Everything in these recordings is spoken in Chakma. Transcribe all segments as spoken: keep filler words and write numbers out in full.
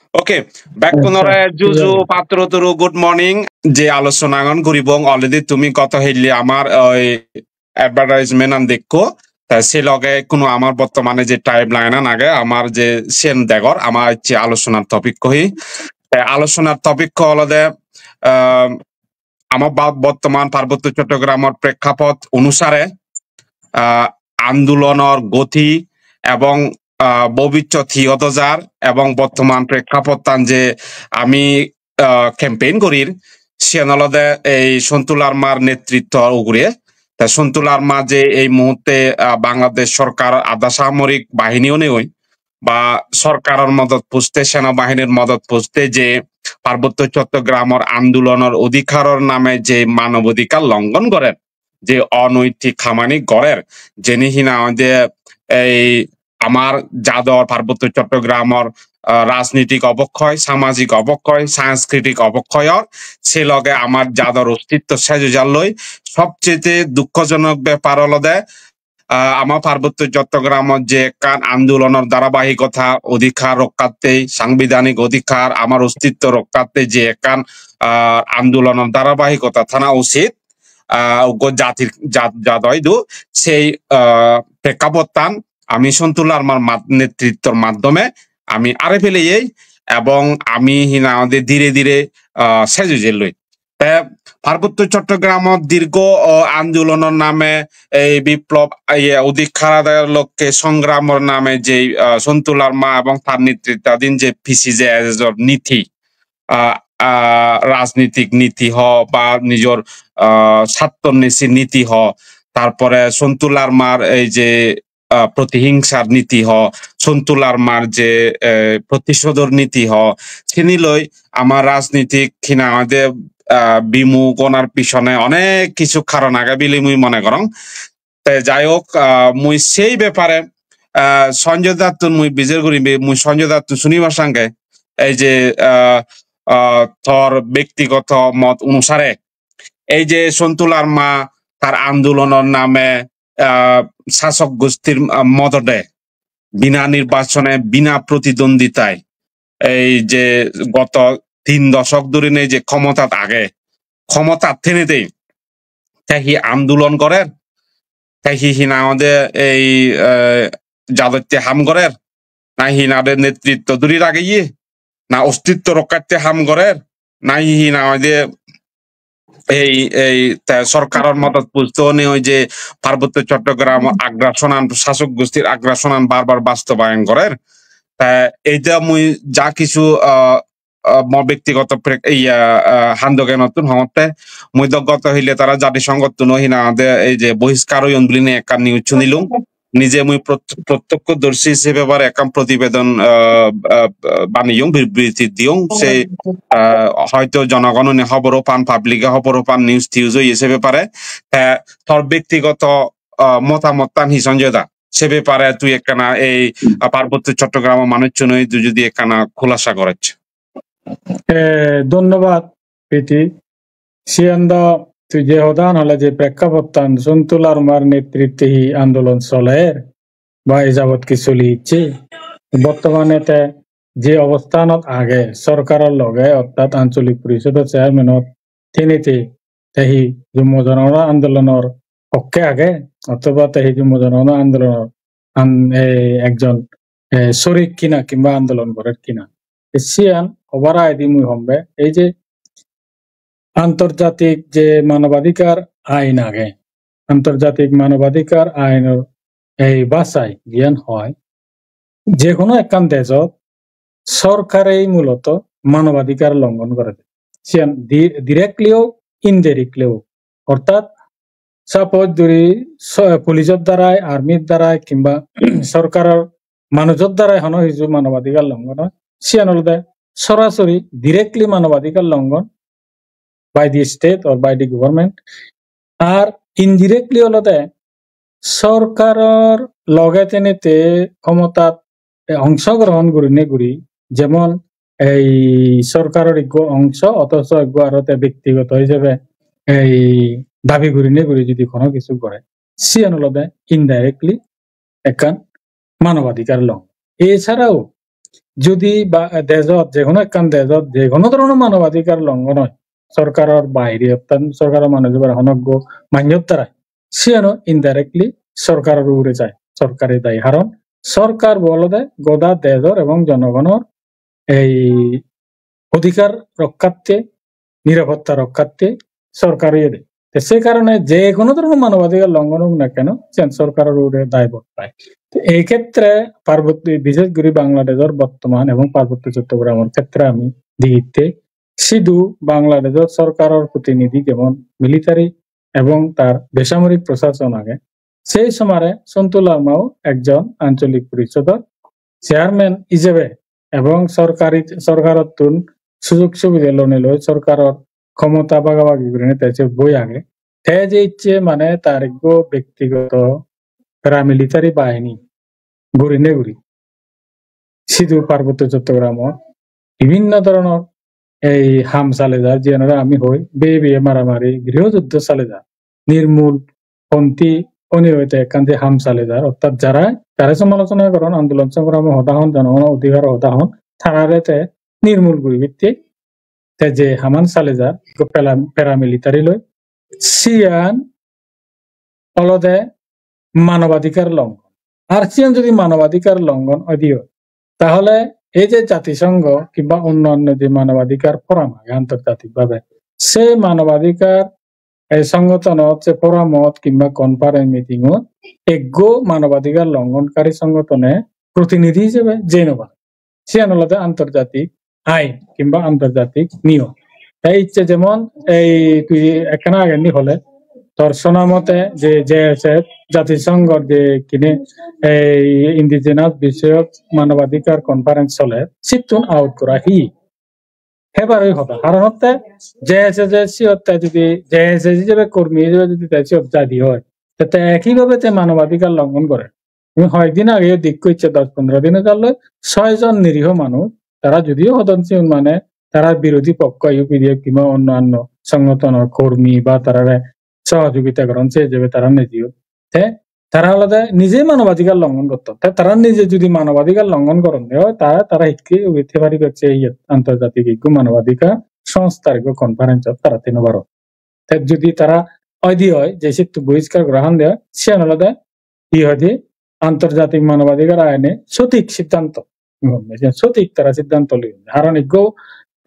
Okay, bekkunore juju, patturu turu, good morning. Je alochonagan guribong, already tumi goto hille amar oi advertisement an dekko. Ta se loge kuno amar bottomane je timeline an age, amar je sen degor, amar je alochonar topic ko hi. Te alochonar topic ko olode, ah, amar ba-, bottoman Parbotto Chottogramor prekkapot onusare, ah, andolonor goti ebong, ah, bobissot hi odo jar ebong bottoman prekkapottan je ami, ah, campaign gorir, siyan olode ei Sontu Larmar netritto ugure. Ta Sontu Larma je ei muhurte, ah, Bangladesh sorkar adha samorik bahini onei ba sorkaror modot puste, senobahinir modot puste je Parbotto Chottogramor andolonor odhikaror name je manobodhikar longhon gorer, je onoitik hamani gorer, jeni hina hoide ei amar jador Parbotto Chottogramor, ah, rajnitik obokkoi, samajik obokkoi, sanskritik obokkoyor, se loge amar jador ostitto sej oi jalloi. Sobcheye dukkojonok bepar olode, ah, ama Parbotto Chottogramot je ekkan andolonor dharabahikota, odhikar rokkatte, sangbidhanik odhikar, amar ostitto rokkatte je ekkan, ah, andolonor dharabahikota thana usit, ah, uggo jatir, jat, jat oidu, sei, ah, prekkapottan ami Sontu Larmar mad-, netrittor maddome ami are peleyei ebong ami hina hoide dire dire, ah, sej oi jelloi. Te Parbotto Chottogramot dirgho, o, andolonor name ei biplob, iye, odhikar adayor lokke songramor name je, ah, Sontu Larma ebong tar netrittadin je P C J S S or niti, ah, ah, rajnitik niti ho ba nijor, ah, sattor nisi niti ho, tarpore Sontu Larmar ei je, ah, protihingsar niti ho, Sontu Larmar je, eh, protishodor niti ho, sini loi amar rajnitik hina hoide, ah, bimuk onar pisone onek kichu karon age bili mui mone gorong. Te jai hok, ah, mui sei bepare, ah, Sanjoy dattun mui bijer guribe, mui Sanjoy dattun sunibar sange ei je, ah, ah, tor bektigoto mot onusare ei je Sontu Larma tar andolonor name, ah, sasok gostir, ah, modode bina nirbachone, bina protidonditai ei je goto tin dosok dhurinei je khomotat age, khomotat thenedei te hi andolon gorer, te hi hina hoide ei, eh, jadotte ham gorer, na hina hoide netritto dhuri rageye, na ostitto rokkatte ham gorer, na hi hina hoide ei, ei te sorkaror modot pusto onei oi je Parbotto Chottogram aggression an, sasok gostir aggression an bar bar bastobayon gorer. Te eita mui ja kichu, ah, ah, mo bektigoto pre-, iya, ah, handogenottun hongotte, mui do goto hille tara jatisongottun o hina hoide ei je bohiskar oyon bulinei ekkan news sunilung. Nije mui prot-, prottokkhodorshi se bepare ekkan protibedon, ah, ah, baneyong, bibriti diyong. Se, ah, hoito jonogonune hoboro pan, public e hoboro pan, news tiws oye se bepare. Te tor bektigoto, ah, motamottan hi Sanjoy da? Se bepare tui ekkana ei, ah, Parbotto Chottogramo manuchchunoi tui judi ekkana khulasa goroj. Eh, dhonnobad, Priti. Siyan do tui je hodan hole je prekkapottan Sontu Larmar netritte hi andolon soler ba e jabot ki soli icche. Bortomane te je obosthanot age sorkaror loge, orthat ancholik porisodor chairman-ot thenete te hi Jummo Jonogona Andolonor pokke age, othoba te hi Jummo Jonogona Andolonor an-, e, ekjon, e, sorik kina kimba andolon gorer kina. Te siyan hobar aidi mui hombe, ei je antorjatik je manobadhikar ain age, antorjatik manobadhikar ainor ei bhasai jiyan hoi, je hono ekkan dejot sorkarei muloto manobadhikar longhon gore de. Siyan di-, directly ok, indirectly ok. Orthat suppose dhuri so-, police-or darai, army-r darai kimba sorkaror manujor darai hono hiju manobadhikar longhon oi, siyan olode sorasori directly manobadhikar longhon by the state or by the government. Ar indirectly olode sorkaror loge tenete khomotat, e, ongsogrohon gurinei guri, jemon ei sorkaror ekko ongso, othoso ekko aro te bektigoto hisebe ei dabi gurinei guri judi hono kichu gore, siyan olode indirectly ekkan manobadhikar long. Esarao judi ba dejot, je hono ekkan dejot je hono dhoronor manobadhikar longhon oi, sorkaror baire, orthat sorkaror manuj obar honoggo manjor darai, siyano indirectly sorkaror ugure jai, sorkare dayi. Haron sorkar bo olode goda dejor ebong jonogonor ei odhikar rokkhatte, nirapotta rokkhatte sorkar oyede. Te se karone je hono dhoronor manobadhikar longhon ok na keno, siyan sorkaror ugure daibor pai. Te ei khetre parbotto, bishesh guri Bangladeshor bottoman ebong Parbotto Chottogramor khetre ami degitte, sidu Bangladeshor sorkaror protinidhi, jemon military ebong tar besamorik prosason age, sei somare Sontu Larmao ekjon ancholik porisodor chairman ijebe ebong sorkari, sorkarottun sujog subide lonei loi, sorkaror khomota bagabagi gurinei te siyot boi age. Te je icche mane tar ekko bektigoto paramilitary bahini gurinei guri sidu Parbotto Chottogramot bibhinno dhoronor ei ham sale jar, jiyanore ami hoi beye beye maramari, griho juddho sale jar. Nirmul ponthi oni hoite ekkan je ham sale jar, orthat jara tare somalochona goron, andolon songramo hoda hon, jonogono odhikaro hoda hon, tarare te nirmul guribatte te je haman sale jar, ekko pela-, paramilitary loi, siyan olode manobadhikar longhon. Ar siyan jodi manobadhikar longhon oide oi, tahole ei je jatisongho kimba onnanno je manobadhikar forum age antorjatik bhabe, se manobadhikar ei songothonot, se forumot kimba conference meetingot ekko manobadhikar longhonkhari songothone protinidhi ijebe jei no pare. Siyan olode antorjatik ain kimba antorjatik niyom. Te icche jemon ei tui ekkana age ni hole, tor sona mote je J S F, jatisonghor je kine ei indigenous bishoyok manobadhikar conference soler, sittun out gora hi? Hebar oi hoda. Haron hotte J S S je siyot te jodi J S S ijebe, kormi ijebe jodi te siyot jadi oi, te, te ekibhabe te manobadhikar longhon gore. Tumi hoyekdin ageyo dikko icche, dos pondro din ojalloi soijon niriho manuj, tara judiyo hodon siun mane tara birodhi pokko U P D F kimba onno anno songothonor kormi ba tarare sohojogita goron, se ijebe tara nejeyon. Te tara olode nije manobadhikar longhon gotton. Te tara nije judi manobadhikar longhon goronde oi, ta, tara hikke ugite paribe se iyot antorjatik ekko manobadhikar songstha ekko conference-ot tara te no paron. Te judi tara oide oi je sittu bohiskar gora hande oi, siyan olode hi hoide antorjatik manobadhikar aine sothik siddhanto. Siyan sothik tara siddhanto loyon. Haron ekko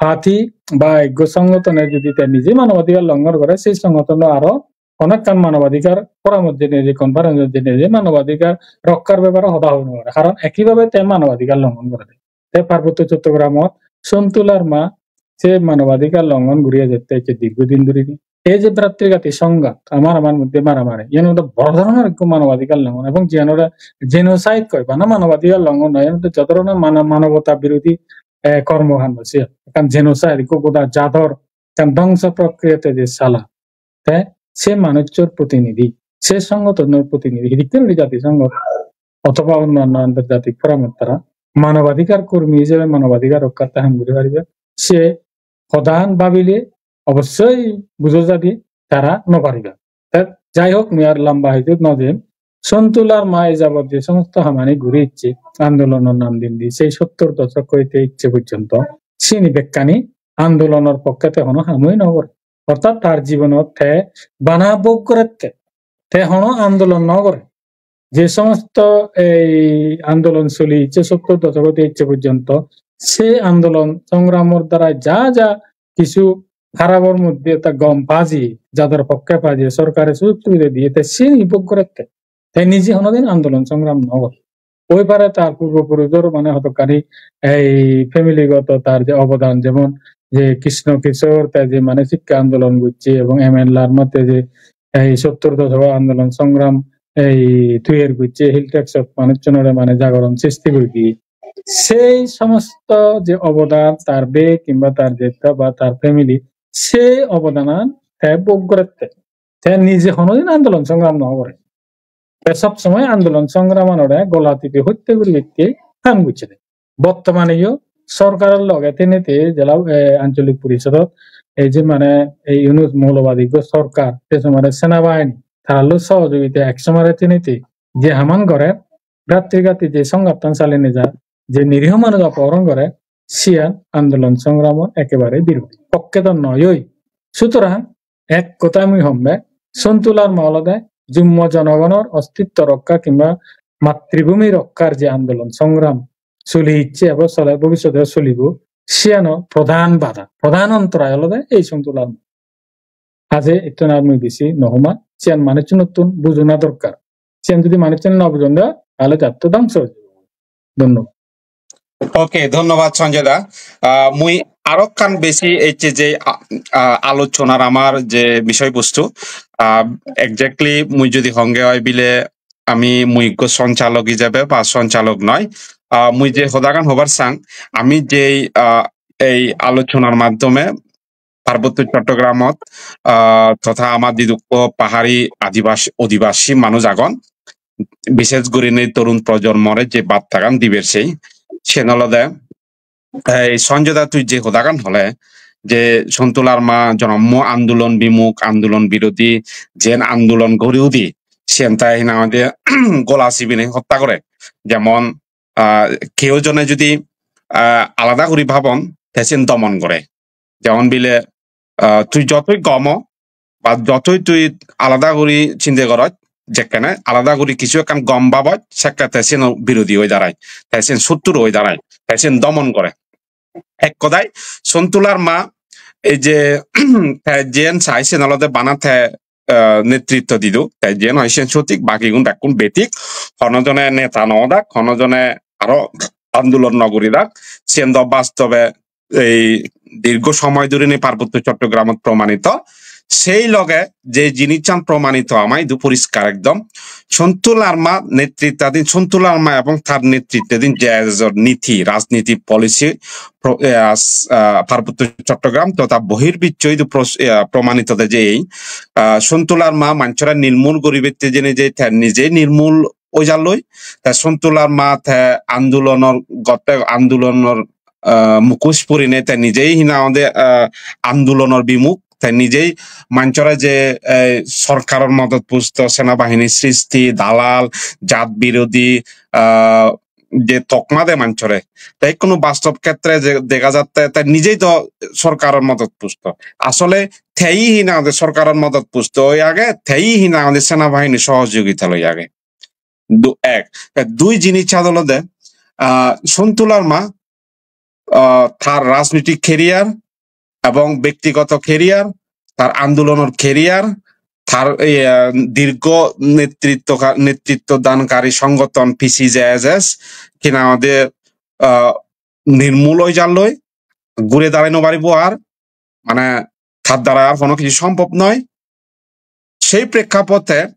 party ba ekko songothone judi te nije manobadhikar longhon gore, sei songothono aro hono ekkan manobadhikar forumot jeinei, je conference-ot jeinei je manobadhikar rokkar bepare hoda hoi no pare. Haron ekibhabe te manobadhikar longhon gorede. Te Parbotto Chottogramot Sontu Larma se manobadhikar longhon guri ejette ecche dirgho din dhuri. Ei je bhratrigati songhat, amar amar moddhe maramari, iyan olode boro dhoronor ekko manobadhikar longhon, ebong jiyanore genocide hoi, bana manobadhikar longhon noi, iyan olode jo dhoronor mana-, manobota birodhi, eh, kormokando, siyan ekkan genocide, ekko goda jador ekkan dhongso prokriya te je sala. Te se manuchor protinidhi, se songothonor protinidhi, hidikke guri jatisonghot othoba onnanno antorjatik forumot tara manobadhikar kormi ijebe manobadhikar rokkhatte ham guri paribe, se hodan bhabile obossoi bujo jadi tara no paribe. Te jai hok, mui ar lamba hojot no jem. Sontu Larma e jabot je somosto hamani guri ecche, andolonor nam dindi, sei sottor doshok hoite ecche porjonto, sini bekkani andolonor pokke te hono hamoi no gore. Orthat tar jibonot te bana bhog gorette, te hono andolon no gore. Je somosto ei andolon soli ecche sottor doshok hoite ecche porjonto, se andolon songramor darai ja ja kichu harabor moddhe ekta gom paji, jador pokke paji, sorkare sujog subide diye, te sini bhog gorette. Te nije honodin andolon songram no gore. Oi pare tar purbo purusor mane hodokkani ei family goto tar je obodan, jemon je Krishna Kishore, te je mane sikka andolon gocche ebong M N Larma te je ei sottor doshok andolon songram ei tuiyer gocche, Hill Tracts-ot manuchunore mane jagoron sristi guri diye. Sei somosto je obodan tar bek kimba tar jetta ba tar family, sei obodanan te bhog gorette. Te nije honodin andolon songram no gore. Te sob somoi andolon songramanore gola tibi hotte guribatte ham gocchede. Bottomaneyo sorkaror loge tenete jela, eh, ancholik porisodot ei je mane ei Yunus moulobadi ekko sorkar, te somare senabahini, tarallo sohojogita ek somare tenete je haman gore, bhratrigati je songhattan salene jar, je niriho manuj opohoron gore, siyan andolon songramor ekebare birodhi pokke do noi oi. Sutorang ek kotha mui homme, Sontu Larma olode jummo jonogonor ostitto rokka kimba matribhumi rokkar je andolon songram soli icche ebo sole bobissote solibo, siyano prodhan bada, prodhan ontorai olode ei Sontu Larma. Aje ittun ar mui besi no homa, siyan manucchunottun bujona dorkar. Siyan jodi manucchune no bujon de, tale jatto dongso oi jebo. Dhonnobad. Ok, dhonnobad Sanjay da. Ah, mui aro ekkan besi ecche je, ah, ah, alochonar amar je bishoy bostu, ah, exactly mui jodi honge oi bile ami mui ekko sonchalok ijebe ba sonchalok noi. Ah, mui je hodagan hobar sang, ami je, ah, ei alochonar maddhome Parbotto Chottogramot, ah, totha ama didukko pahari adibas-, odibasi manuj agon, bishes gurinei torun projonmore je battagan diber sei, siyen olode, ei Sanjay da tui je hodagan hole, je Sontu Larma jonommo andolon bimuk, andolon birodhi, jen andolon gori udi, siyen te hi nang hoide gola sibinei hotta gore. Jemon, ah, keu jone jodi, ah, alada guri bhabon, te siyen domon gore. Jemon bile, ah, tui jotoi gom o, ba jotoi tui alada guri chinte goroj, jekkene alada guri kichu ekkan gom bhaboj, sekke te siyen birodhi oi darai, te siyen sottur oi darai, te siyen domon gore. Ek hodai, Sontu Larma ei je te jen sai siyen olode bana te, ah, netritto dido, te jen hoi siyen sotik, bakigun bekkun betik, hono jone neta no odak, hono jone aro andolon no guri dak, siyen do bastobe ei dirgho somoy dhurinei Parbotto Chottogramot promanito. Sei loge je jinissan promanito ama idu poriskar ekdom, Sontu Larma netrittadin, Sontu Larma ebong tar netrittadin je ejor niti, rajniti, policy pro-, eh, as-, ah, Parbotto Chottogram totha bohir biccho idu pros-, eh, promanito de je ei, ah, Sontu Larma manchore nirmul guribette jene je te nije nirmul oi jalloi, te Sontu Larma te andolonor gotte andolonor, ah, mukhoj purinei te nijei hi nang hoide, ah, andolonor bimuk, te nijei manchore je, eh, sorkaror modot pusto, senabahini sristi, dalal, jat birodhi, ah, je tokma de manchore. Te ikkunu bastob khetre je dega jatte te nijei do sorkaror modot pusto. Asole tei hi nang hoide sorkaror modot pusto oi age, tei hi nang hoide senabahini sohojogita loi age. Du-, ek. Te dui jinis olode, ah, Sontu Larma, ah, tar rajnitik career ebong bektigoto career, tar andolonor career, tar, eh, dirgho netritto ka-, netritto dankari songothon P C J S S, hi nang hoide, ah, nirmul oi jalloi, gure darai no paribo ar, mane tar darai ar hono kichu sombhob noi. Sei prekkapote,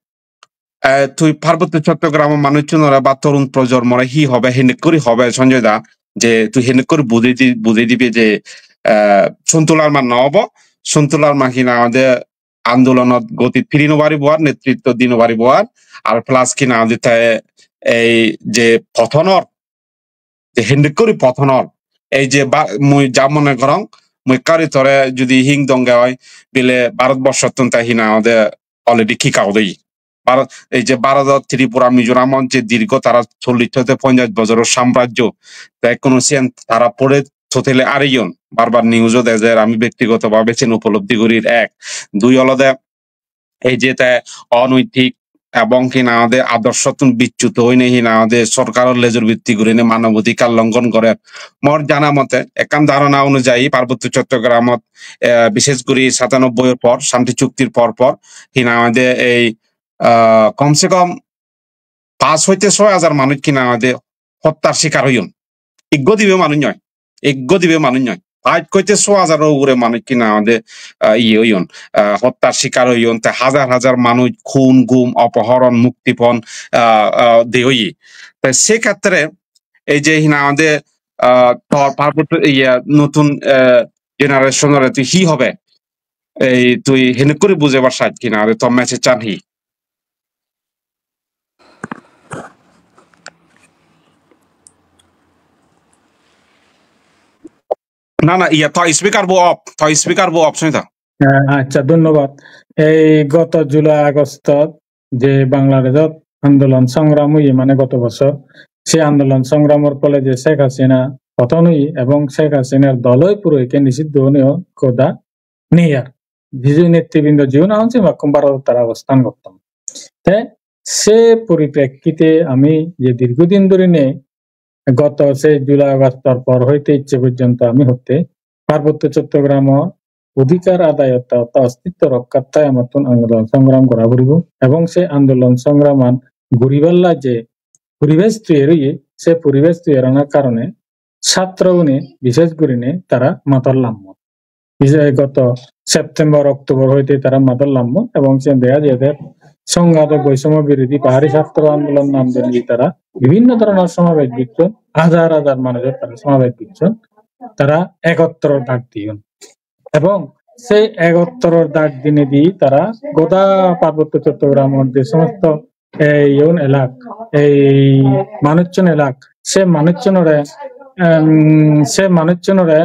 eh, tui Parbotto Chottogramor manuchunore ba torun projonmore hi hobe, hendekkuri hobe Sanjay da, je tui hendekkuri bujei di-, bujei dibe je, eh, Sontu Larma no obo, Sontu Larma hi nang hoide andolonot gotit phiri no paribo ar, netritto di no paribo ar, ar plus hi nang hoide te ei je pothonor, je hendekkuri pothonor, ei je ba-, mui ja mone gorong, mui ekkari tore judi hing donge oi, bile Bharat borsottun te hi nang hoide already kick out oye. Bharat, ei je Bharodot Tripura, Mizoramot je dirgho tara chollish hoite ponjash bojoror samrajjo, te ekkunu siyen tara pore totally areyon. Bar bar news-o dejer, ami bektigoto bhabe siyen upolobdhi gurir ek. Dui olode ei je te onoitik ebong hi nang hoide adorsottun bicchuto oinei hi nang hoide sorkaror lejor bitti gurinei manobadhikar longhon gorer. Mor jana mote ekkan dharona onujayi Parbotto Chottogramot, eh, bishesh guri satanobboi-or por, Shanti Chuktir por por hi nang hoide ei, ah, kom se kom paanch hoite soi hajar manuj hi nang hoide hottar shikar oyon. Ekko dibe manuj noi, ekko dibe manuj noi. Paanch hoite soi hajar ugure manuj hi nang hoide, ah, iye oyon, ah, hottar shikar oyon, te hajar hajar manuj khun, gum, opohoron, muktipon, ah, ah, de oye. Te se khetre ei je hi nang hoide, ah, tor Parbotto, iye, notun, ah, generation-ore tui hi hobe? Ei tui hendekkuri bujebar saj hi nang hoide, tor message-an hi? Na, na, iya, to speaker bo off, to speaker bo off, soni to. Eh, accha, dhonnobad. Ei goto July August-ot je Bangladeshot andolon songram oye, mane goto bosor, se andolon songramor phole je Sheikh Hasina poton oye ebong Sheikh Hasinar doloi puro ikke nisiddho oneyo hoda nei ar. Jisu netribrindo jiun agon se makkun Bharotot tara obosthan gotton. Te se poriprekkite ami je dirghodin dhorine goto se July Augustor por hoite icche porjonto ami hotte Parbotto Chottogramor odhikar adayotta, orthat ostitto rokkhatte amattun andolon songram gora puribo ebong se andolon songraman guribar lai je poribesh toiyar oye, se poribesh toiyar onar karone chatrogune bishesh gurine tara madot lammon. Bije goto September, October hoite tara madot lammon ebong siyen dega jai de songhadot boisomyo birodhi pahari chatro andolon nam dinei tara bibhinno dhoronor somabej gocchon, hajar hajar manujor tara somabej gocchon, tara egottoror dak diyon. Ebong sei egottoror dak dinedi tara goda Parbotto Chottogramor je somosto ei iun elak, ei manuchun elak, se manuchunore, em, se manuchunore,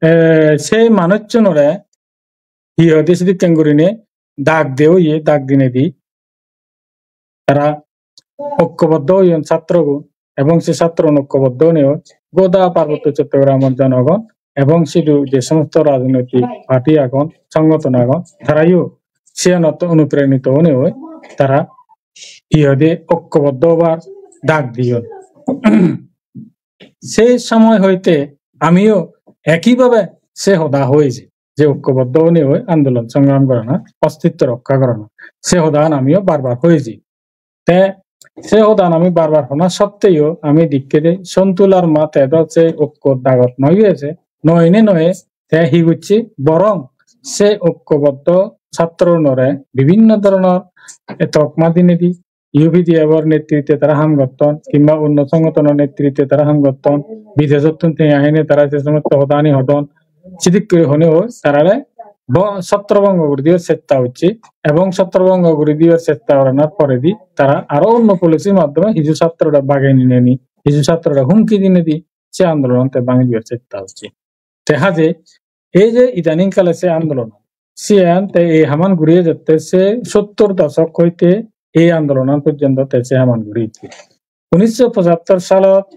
eh, sei manuchunore hi hoide sedokken gurine dak de oye, dak dinedi tara okkoboddo oyon chatrogun, ebong se chatrogun okkoboddo onei goda Parbotto Chottogramor jonogon ebong sidu je somosto rajnoitik party agon, songgothon agon, tarayo siyanot onuprenito onei tara hi hoide okkoboddo obar dak diyon. Sei somoy hoite amiyo ekibhabe se hoda hoyeji je okkoboddo onei andolon songram gorana, ostitto rokkha gorana, se hodagan amiyo barbar hoyeji. Te se hodagan ami barbar hona sotteo ami dikke de Sontu Larma te do se okko dagot noi oye, noi ne noi, te hi gocche, borong se okkoboddo chatrogunore bibhinno dhoronor tokma dinedi U P D F or netritte tara ham gotton, kimba onno songgothonor netritte tara ham gotton, bidejottun tenga hene tara se somosto hodani hodon, sidik guri hone oi tarare bo-, chhatro bongo guri dibar chesta gocche, ebong chhatro bongo guri dibar chesta goranar poredi tara aro onno policy-r maddhome hiju chhatrore bagei nineni, hiju chhatrore humki dinedi se andolon te bangi dibar chesta gocche. Te haje ei je idaning kale se andolon, siyan te ei haman guri ejette se sottor dosok hoite ei andolonan porjonto te se haman guri ejette. Unnisso pochattor salot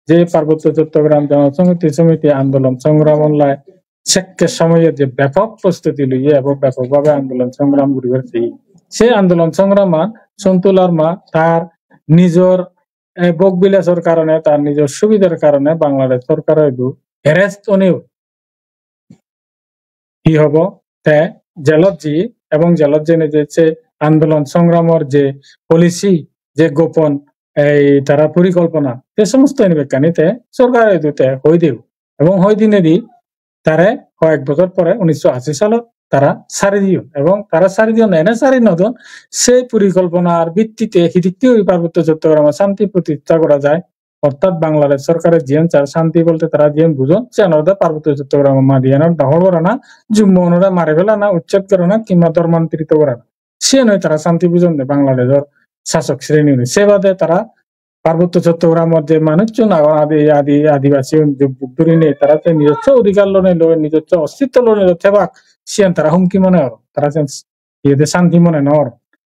je Parbotto Chottogram Jonosonghoti Somiti andolon songram ollai sekke somoyot je bepok prostuti loye ebong bepok bhabe andolon songram guribar se, se andolon songraman Sontu Larma tar nijor, eh, bhog bilasor karone, tar nijor subidar karone Bangladesh sorkaro idu arrest onei hi hobo, te jelot ji ebong jelot jeinei je se andolon songramor je policy, je gopon ei tara porikolpona, se somosto ini bekkani te sorkaro idu te hoi dibo. Ebong hoi dinedi tare hoyek bojor pore unnisso ashi salot tara sari diyon, ebong tara sari diyon, ene sari nw don, se porikolponar bittite hidikke oi Parbotto Chottogramot santi protistha gora jai, orthat Bangladesh sorkare jiyan sar, santi bolte tara jiyan bujon, siyan olode Parbotto Chottogramor madiyanor dohol gorana, Jummo unore mari felana, ucched gorana, kimba dhormantorito gorana. Siyan oi tara santi bujonde Bangladeshor sasok sreni une. Se bade tara Parbotto Chottogramot je manuchun agon, adi-, adi-, adibasi un jug jug dhurine tara je nijosso odhikar lonei loi, nijosso ostitto lonei loi thebak, siyan tara humki mone goron. Tara siyan iyede santi mone nw goron.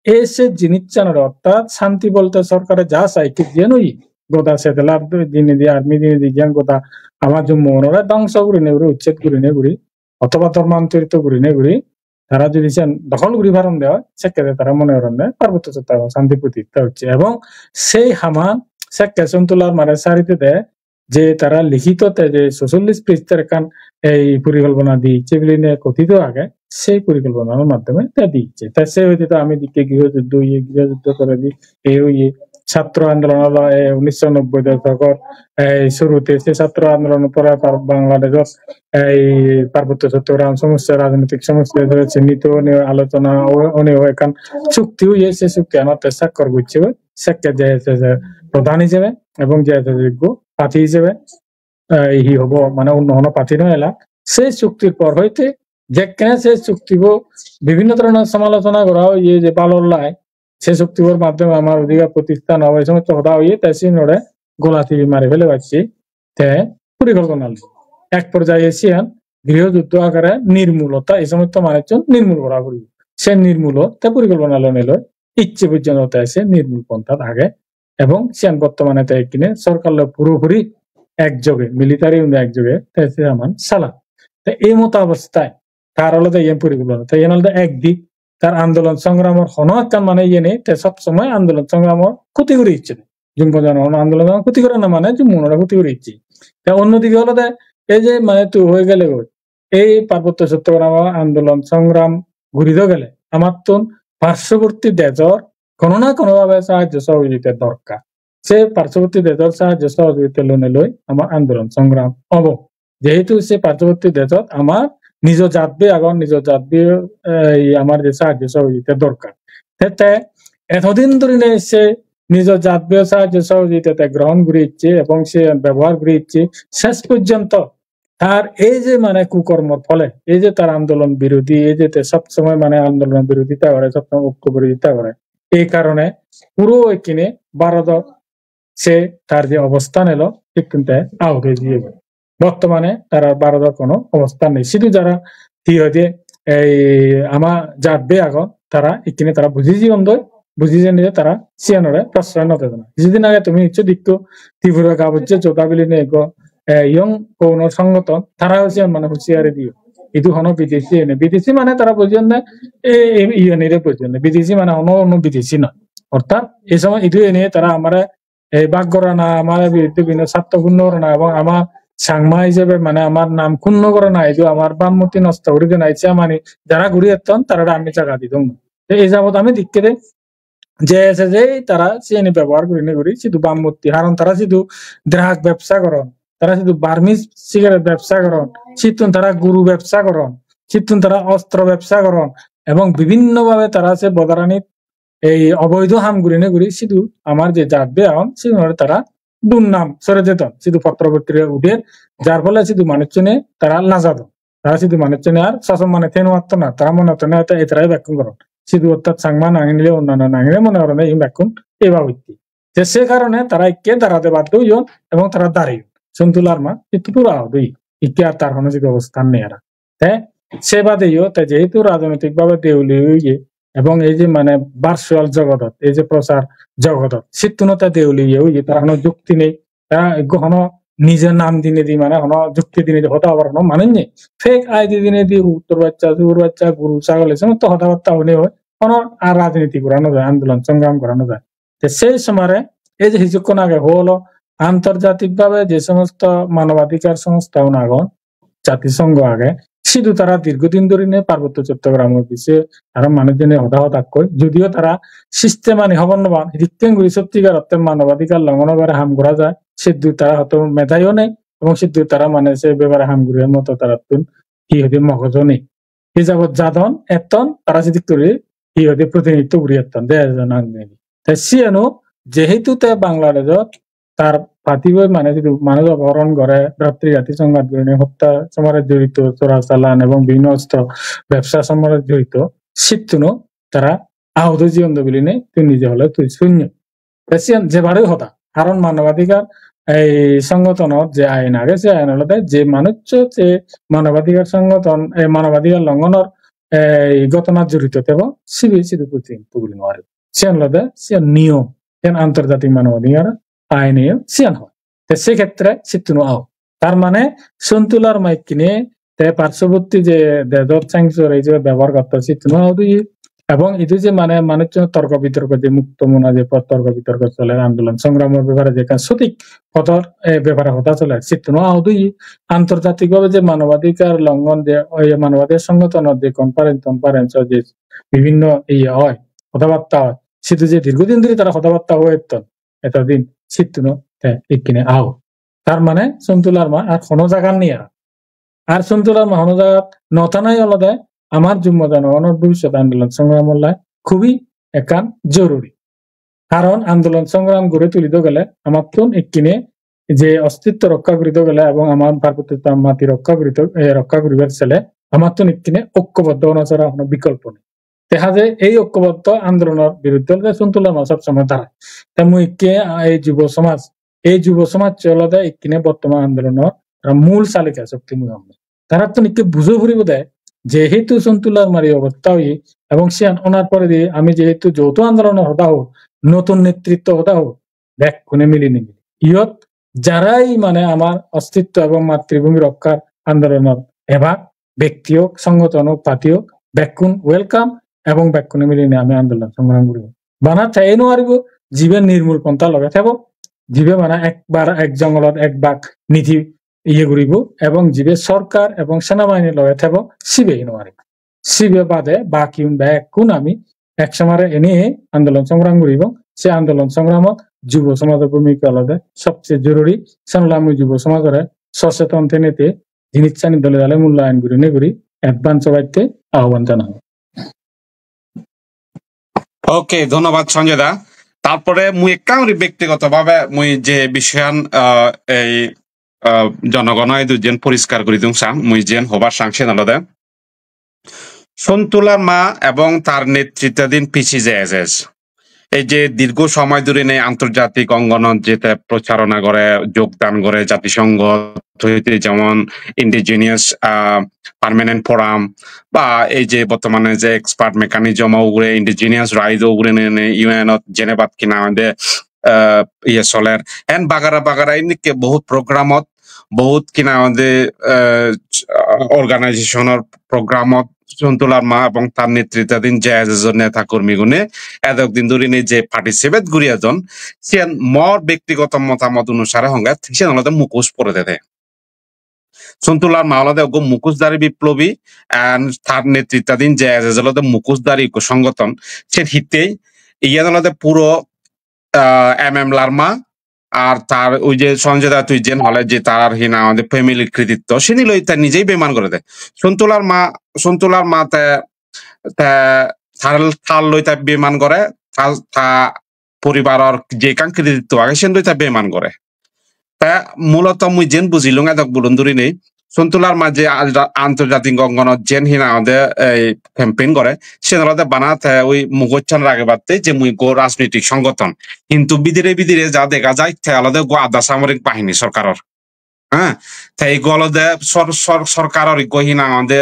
Ei se jinissanore, orthat santi bolte sorkare ja sai, hitte jiyan oi, goda settler dinedi, army dinedi jiyan goda ama Jummo unore dhongso gurine guri, ucched gurine guri, othoba dhormantorito gurine guri, tara jodi siyan dohol guri paron de oi, sekke de tara mone goron de Parbotto Chottogramot santi protistha gocche. Ebong sei haman sekke Sontu Larmare sari dede je tara likhito te je socholish prijhar ekkan ei porikolpona diyecche biline kothito age, sei porikolponar maddhome te diyecche. Te se hoide to ami dikke griho juddho oye, griho juddho poredi ei oye, chatro andolon olo ei unnisso nobboi doshokot, ei surute se chatro andolonor pore par-, Bangladeshot ei Parbotto Chottogram somossa, rajnitik somossa ijebe chinnito onei alochona o-, onei ekkan chukti oye, se chukti anot te sakkor gocche goi, sekke J S S A prodhan ijebe ebong J S S A ekko party ijebe, eh, hi hobo, mane onno hono party nw elak. Se chuktir por hoite jekkene se chuktibo bibhinno dhoronor somalochona gora oye je bhalor lai, se chuktibor maddhome amar odhikar protisthan obo, ei somosto hoda oye, te siyanore gola tibi mari fele bacche te porikolpona loi. Ek porjaye siyan griho juddho agere nirmulo, ta ei somosto manuchun nirmul gora puribo. Se nirmulo te porikolpona lonei loi icche porjonto te se nirmul ponthat age. Ebong siyan bottomane te ekkine sorkar loi puropuri ekjoge, military uno ekjoge te se aman sala. Te ei moto obostai tar olode iyen porikolpona. Te iyen olode ekdik tar andolon songramor hono ekkan mane iye nei, te sob somoi andolon songramor khoti guri icche. Jummo jana hono andolon songramor khoti gore na mane jummo unore khoti guri icche. Te onnodige olode ei je mane tu hoi gele goi, ei Parbotto Chottogramor andolon songram guri do gele amattun parshwoborti dejor hono na hono bhabe sahajjo sohojogita dorkar. Se parshwoborti dejor sahajjo sohojogita lonei loi amar andolon songram obo. Jehetu se parshwoborti dejot amar nijo jatbe agon, nijo jatbe, eh, amar je sahajjo sohojogita dorkar. Te, te etodin dhorine se nijo jatbe sahajjo sohojogita te grohon guri icche ebong se bebohar guri icche, ses porjonto tar ei je mane kukormor phole, ei je tar andolon birodhi, ei je te sob somoi mane andolon birodhita gore, sob somoi okko birodhita gore, ei karone puro ekkine Bharodot se tar je obostan elo, sittun te out oi jiyegoi. Bottomane tarar Bharodot hono obostan nei. Sidu jara hi hoide ei ama jatbe agon, tara ikkine tara buji jeyondoi, buji jeinei tara siyanore proshroy no dedon. Kisudin age tumi nicchoi dekko Tripura Gabujje Jodha bilinei ekko, eh, iyong kono songoton, tarao siyan mane husiari diyon. Idu hono bidesi ene. Bidesi mane tara bujonne, e, e, iyenire bujonne. Bidesi mane hono, hono bidesi noi. Orthat ei somoi idu ene tara amare ei bak gorana, amar biruddhe bibhinno sartho punno gorana ebong ama Changma ijebe mane amar nam punno gorana, idu amar bhabmurti nosto guri dena, icche amani jara guri etton, tarare ami jaga didung. Te ei jabot ami dikkede je se je tara siyeni bebohar gurinei guri sidu bhabmurti, haron tara sidu drug bebsa goron, tara sidu Burmese cigarette bebsa goron, sittun tara guru bebsa goron, sittun tara ostro bebsa goron, ebong bibhinno bhabe tara se border-anit ei oboido ham gurinei guri sidu amar je jatbe agon, sigunore tara durnam sore dedon, sidu potro potrika uder, jar phole sidu manuchchune tara lajadon. Tara sidu manuchchune ar sason mane thei no patton na, tara mone hotton na te etarai bekkun goron. Sidu orthat Changma nang hinile onnanno nang hinile mone gorone igun bekkun eba hoitte. Te se karone tara ikke darade baddo oyon ebong tara dareyon. Sontu Larma sittun puro out oye. Ikke ar tar hono sidu obosthan nei ar. Te se badeyo, te jehetu rajnoitik bhabe deuli oye, ebong ei je mane virtual jogodot, ei je prochar jogodot, sittuno te deuli oye, tar hono jukti nei, ta ekko hono nije nam dinei di mane hono jukti dinei di hoda hobar hono manuj nei. Fake I D dinei di uttor baccha, sur baccha, guru, sagol, ei somosto hoda batta hone oi, hono ar rajniti gora no jai, andolon songram gora no jai. Te sei somare ei je hijukkun age holo antorjatik bhabe je somosto manobadhikar songstha un agon, jatisongho age, sidu tara dirghodin dhorine Parbotto Chottogramor bise aro manuj jene hoda hodakkoi, judiyo tara system ani hobor no pan, hidikken guri sottigar otte manobadhikar longhon obare ham gora jai, siddu tara hoto medayo nei, ebong siddu tara mane se bepare ham guribar moto tarattun hi hoide mogojo nei. Hi jabot jadon, etton, tara sidik guri hi hoide protinidhitto guri etton, de ejon agni. Te siyeno jehetu te Bangladeshot tar party boi mane sidu manuj opohoron gore, bhratrigati songhat gurinei hotta somare jorito, chora chalan ebong bibhinno ostro bebsa somare jorito, sittuno tara ahudo jiyondo bilinei tui nije hole tui sunyo. Te siyan jebaroi hoda. Karon manobadhikar ei songotonot je ain age, se ain olode je manuccho je manobadhikar songoton, ei manobadhikar longhonor ei ghotonat jorito tebo, sibe sidu protinidhitto guri no pare. Siyan olode siyan niyom, siyan antorjatik manobadhikar aine siyan hoi. Te se khetre sittuno out. Tar mane Sontu Larma ikkine te parshwoborti je dejot sanctuary ijebe bebohar gotton sittuno out oye. Ebong idu je mane manucchun torko bitorko je mukto mona je pot torko bitorko soler andolon songramor bepare je ekkan sotik podor, eh, bepare hoda soler sittuno out oye. Antorjatik bhabe je manobadhikar longhon je oi manobadhikar songotonor je conference tonference je bibhinno iye oi, hodabatta oi, sidu je dirghodin dhuri tara hodabatta hoi etton, etodin sittuno te ikkine out. Tar mane Sontu Larma ar hono jagat nei ar. Ar Sontu Larma hono jagat no thanai olode amar jummo jonogonor bhobissot andolon songramor lai khubi ekkan joruri. Karon andolon songram guri tulido gele amattun ikkine je ostitto rokka gurido gele ebong amar parbotto mati rokka gurido, eh, rokka guribar sele amattun ikkine okkoboddo ona sara hono bikolpo nei. Te haje ei okkoboddo andolonor biruddhe olode Sontu Larma sob somoi darai. Te mui ikke, ah, ei jubo somaj, ei jubo somajche olode ikkine bottoman andolonor tara mul salika shokti mui hom. Tarattun ikke bujo puribo de, jehetu Sontu Larmar ei obostha oye, ebong siyan onar poredi ami jehetu jouto andolonor hoda hor, notun netritto hoda hor, bekkune milinei. Iyot jarai mane amar ostitto ebong matribhumi rokkar andolonot ebak, bekti hok, songothon hok, party hok, bekkun welcome ebong bekkune milinei ami andolon songram guribo. Bana thei nuaribo, jibe nirmul pontha loge thebo, jibe bana ekbar ek jongolot ek bak niti iye guribo, ebong jibe sorkar ebong senabahini loge thebo, sibe nuaribo. Sibe bade bakiun bekkun ami ek somare ene andolon songram guribo. Se andolon songramot jubo somajor bhumika olode sobse joruri. Senottei ami jubo somajore soseton tenete jinissani dole dale mulyayon gurinei guri advance obatte ahobban janang. Okay, dhonnobad Sanjoy da. Tarpore mui ekka guri bektigoto bhabe mui je bishoyan, ah, ei, ah, jonogono idu jen poriskar guri dong sang, mui jen hobar sang sen olode Sontu Larma ebong tar netrittodin P C J S S ei je dirgho somoy dhurinei antorjatik ongonot jete procharona gore, jogdan gore, jatisongho hoite jemon Indigenous, ah, Permanent Forum ba ei je bortomane je expert mechanism o ugure, indigenous right o ugure nene U N ot Geneva t hina hoide, ah, iye soler. En bagara bagara indikke bohut programot, bohut hina hoide, ah, organization or programot Sontu Larma ebong tar netrittodin J S S o neta kormigune edok din dhurinei je participate guri ejon, siyan mor bektigoto motamot onusare honge, siyan olode mukhos pore dede. Sontu Larma olode ekko mukhosdhari biplobi, and tar netrittodin J S S olode mukhosdhari ekko songothon. Sen hittei, iyan olode puro, ah, M M Larma ar tar oi je Sanjoy da tui jen hole je tar hina hoide family krititto, sini loi te nijei beman gore de. Sontu Larma, Sontu Larma te, te tar, tar loi te beman gore, ta, ta poribaror je ekkan krititto age, sen loi te beman gore. Te muloto mui jen bujilung edok bulun dhurinei, Sontu Larma je a-, antorjatik ongonot jen hina hoide ei campaign gore, siyen olode bana te oi mugochchan ragebatte je mui ekko rajnitik songothon. Hintu bidire bidire ja dega jai te olode ekko adha samorik bahini sorkaror. Heh, te ekko olode sor-, sor-, sorkaror ekko hina hoide,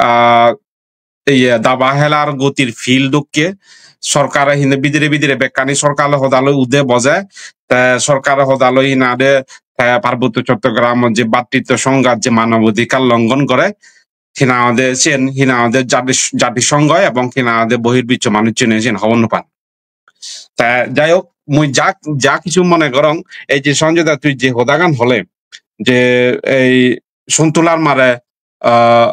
ah, iye, daba helar gotir field dokke. Sorkare hine bidire bidire bekkani sorkare hodaloi ude boje. Te sorkare hodaloi hina hoide te Parbotto Chottogramot je bhatritto songhat je manobadhikar longhon gore, hina hoide siyen hina hoide jati, jatisongho ebong hina hoide bohirbiswo manuchchune siyen hobor no pan. Te jai hok, mui ja, ja hissu mone gorong, ei je Sanjoy da tui je hodagan hole, je ei Sontu Larmare, ah,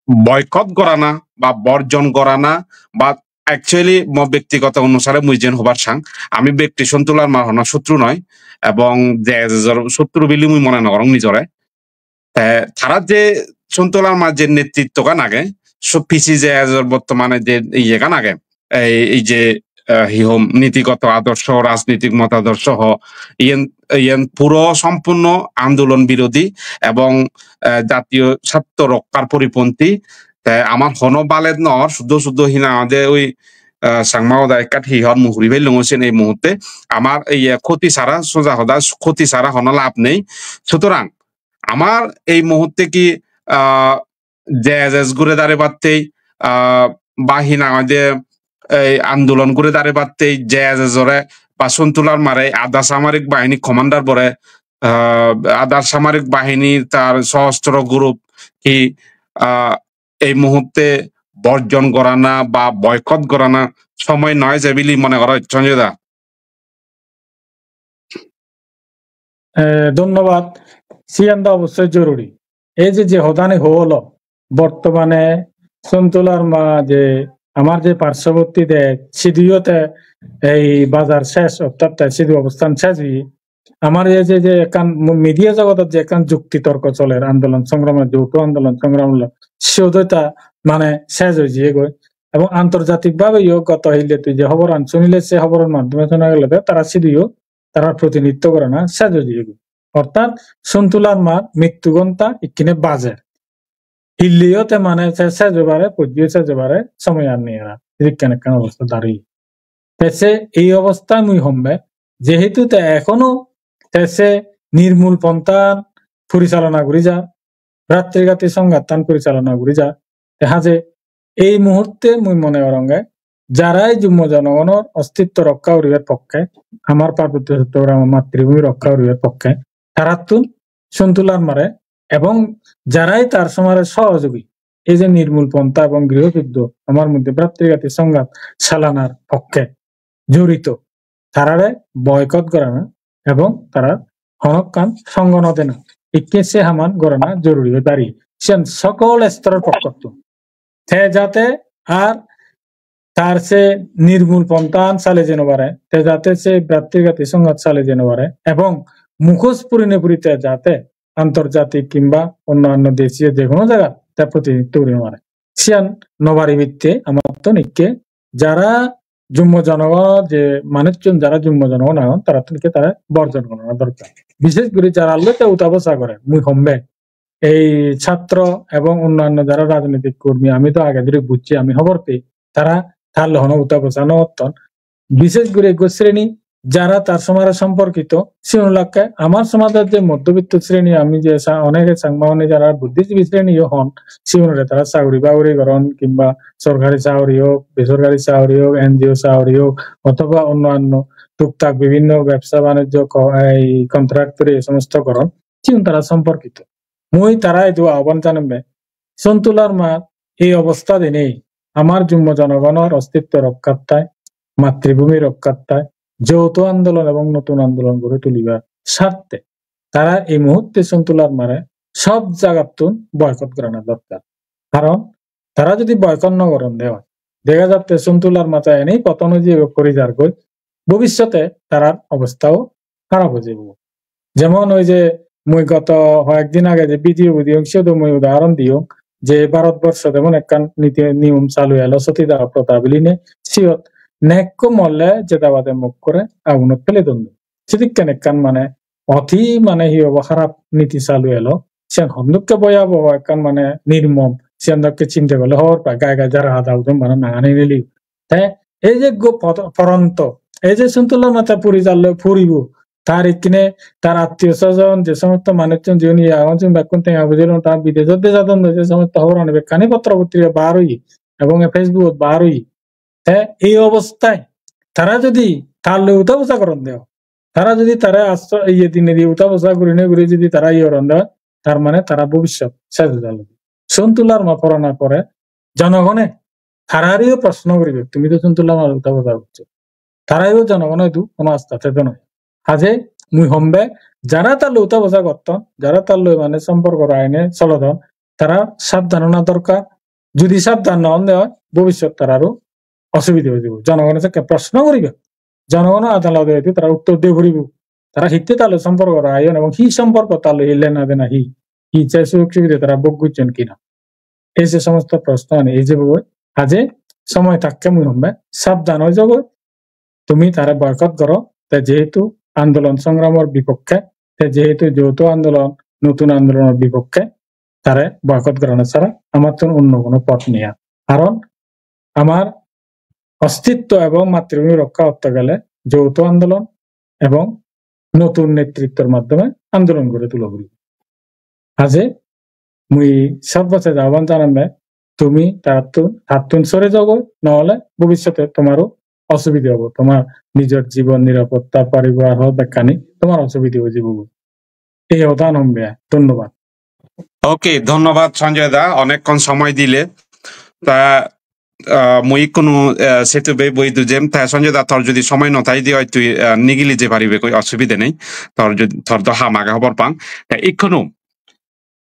boycott gorana ba borjon gorana ba actually mo bektigoto onusare mui jen hobar sang, ami bekti Sontu Larmar hono sotru noi ebong J S S or sotru bili mui mone nw gorong nijore. Te tara je Sontu Larmar je netrittogan age, so P C J S or bortomane je iyegan age, ei, ei je, eh, hi hom, nitigoto adorsho, rajnitik motadorsho ho, iyen, iyen puro sompurno andolon birodhi ebong, eh, jatiyo sartho rokkar poriponthi. Te amar hono balet nw or, suddo suddo hina hoide oi, eh, Changma hoda ekkat hi hor mui huri pellung sen ei muhutte. Amar iye khoti sara, soja hoda khoti sara hono lab nei. Sutorang amar ei muhutte ki, ah, J S S gure darebatte, ah, ba hina hoide ei andolon gure darebatte J S S ore ba Sontu Larmare adha samarik bahini commander bore, ah, adha samarik bahini tar sosostro group hi, ah, ei muhutte borjon gorana ba boycott gorana somoy noi je bili mone goro, Sanjoy da? Eh, dhonnobad. Siyan do obossoi joruri. Ei je, je hodani holo, bortomane Sontu Larma je amar je parshobottiyo de, siduyo te ei bajar ses, orthat te sidu obosthan ses oye. Amar ei je, je ekkan mu-, media jogodot je ekkan jukti torko soler, andolon songramot, jouto andolon songramot, siyot o ta mane ses oi jiyegoi. Ebong antorjatik bhabeyo goto hille tui je hoboran sunile, se hoboror maddhome suna gele de tara siduyo tarar protinidhitto gorana ses oi jiyegoi. Orthat Sontu Larmar mittu ghonta ikkine bajer. Hilleyo te mane se ses obare, pojje ses obare somoy ar nei ar. Edokken ekkan obosta daru. Te se ei obostha mui hombe, jehetu te ekhono te se nirmul ponthan porichalona guri jar, bhratrigati songhattan porichalona guri jar. Te haje ei muhurte mui mone goronge, jara ei jummo jonogonor ostitto rokka guribar pokke, amar Parbottiyo Chottogramor matribhumi rokka guribar pokke, tarattun Sontu Larmare ebong jarai tar somare sohojogi, ei je Nirmul Pontha ebong Grihochuddho, amar moddhe bhratrigati songhat salanar pokke jorito, tarare boycott gorana ebong tarar honokkan songo no dena, ikke se haman gorana joruri oi pari. Siyan sokol estoror pokkottun. Te jate ar tar se Nirmul Ponthan sale jei no pare, te jate se bhratrigati songhat sale jei no pare, ebong mukhos puri no puri te jate antorjatik kimba onnanno desiyo je hono jagat te protinidhitto guri no pare. Siyan no paribatte amattun ikke jara jummo jonogon, je manuchchun jara jummo jonogon agon, tarattun ikke tare borjon gorana dorkar. Bishesh guri jara loi te uta bosa gore, mui hombe ei chhatro ebong onnanno jara rajnitik kormi, ami do age dhuri bujji, ami hobor pei, tara tar loi hono uta bosa no gotton. Bishesh guri ekko sreni jara tar somare somporkito, sigun olakke amar somajot je moddobitto sreni, ami je sa-, onege Changma hone jara buddhijibi sreni yo hon, sigunore tara saguri baguri goron, kimba sorkari saguri hok, besorkari saguri hok, N G O saguri hok, othoba onno anno tuktak bibhinno bebsa banijjo ko-, ei contractory ei somosto goron, sigun tara somporkito. Mui tara idu ahban janemme, Sontu Larma ei obostha dinei amar jummo jonogonor ostitto rokkattai, matribhumi rokkattai, jouto andolon ebong notun andolon guri tulibar sarte tara ei muhurte Sontu Larmare sob jagattun boycott gorana dorkar. Karon tara jodi boycott no goron de oi, dega jatte Sontu Larma ta enei poton oi jeyegoi, pori jargoi, bobissote tarar obostha o harap oi jebo. Jemon oi je mui goto hoyek din age je video bo diyong, siyot o mui udahoron diyong je Bharat borso jemon ekkan niti niyom salu elo, soti daho protha bilinei, siyot nekko morle jeda bade mokkore agunot pele don. Sidikken ekkan mane oti mane hi hobo harap niti salu elo. Siyan hondokke boyaboho ekkan mane nirmom, siyan dokke chinte gorle hobor pai, gai gai jara hada udon bana nangani nili. Te ei je go pot-, poronto, ei je Sontu Larma ta puri jarloi puribo, tar ikkine tar attiyo sojon, je somosto manuchchun jiun iye agon, siun bekkun tenga bujilon, ta bidejot de jadon, je somosto hoborani bekkani potro potrika bar oye, ebong e Facebook-ot bar oye. Te ei obosthai tara jodi tar loi uta bosa goron de oi, tara jodi tara asro-, iye dinedi uta bosa gurinei guri jodi tara iye goron de oi, tar mane tara bobissot sej oi jalo. Sontu Larma porana pore jonogone tarareyo proshno guribe, "Tumi to Sontu Larmare uta bosa goccho." Tarayo jonogono idu hono asta thedo noi. Haje mui hombe jara tar loi uta bosa gotton, jara tar loi mane somporko raine solodon, tara sabdhan ona dorkar. Judi sabdhan no on de oi, bobissot tararo osubide oi jebo. Jonogone sekke proshno guribe. Jonogono adalote idu tara uttor de puribo. Tara hitte tar loi somporko rayon ebong hi somporko tar loi, hi lena dena hi, hi je sujog subide tara bhog gocchon kina. Ei je somosto proshno ani ei jebogoi, haje somoy thakke mui hombe sabdhan oi jogoi, tumi tare boycott goro, te jehetu andolon songramor bipokke, te jehetu jouto andolon, notun andolonor bipokke, tare boycott gorana sara amattun onno hono poth nei ar. Karon amar ostitto ebong matribhumi rokka gotte gele jouto andolon ebong notun netrittor maddhome andolon guri tula puribo. Haje mui sob bosej ahban jananne, tumi tarattun, tattun sore jogoi, nohole bobissote tomaro osubide obo, tomar nijor jibon nirapotta, paribar hok bekkani tomar osubide oi jebogoi. Ei hodan hombe, dhonnobad. Ok, dhonnobad Sanjoy da, onekkon somoy dile. Ta, ah, mui ikkunu, ah, setu be boi dujem, ta Sanjoy da tor jodi somoy no thai de oi tui, ah, nigili je paribe, koi osubide nei. Tor jodi, tor do ham age hobor pang. Ta ikkunu,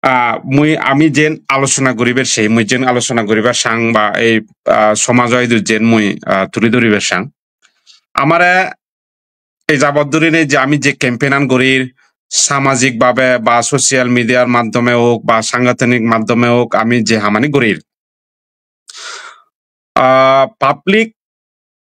ah, mui ami jen alochona guribar sei, mui jen alochona guribar sang ba ei, ah, somajo idu jen mui, ah, tuli dhuribar sang. Amare ei jabot dhurinei je ami je campaign an gorir, samajik bhabe ba social media r maddhome hok ba sangathanik maddhome hok, ami je hamani gorir, ah, public,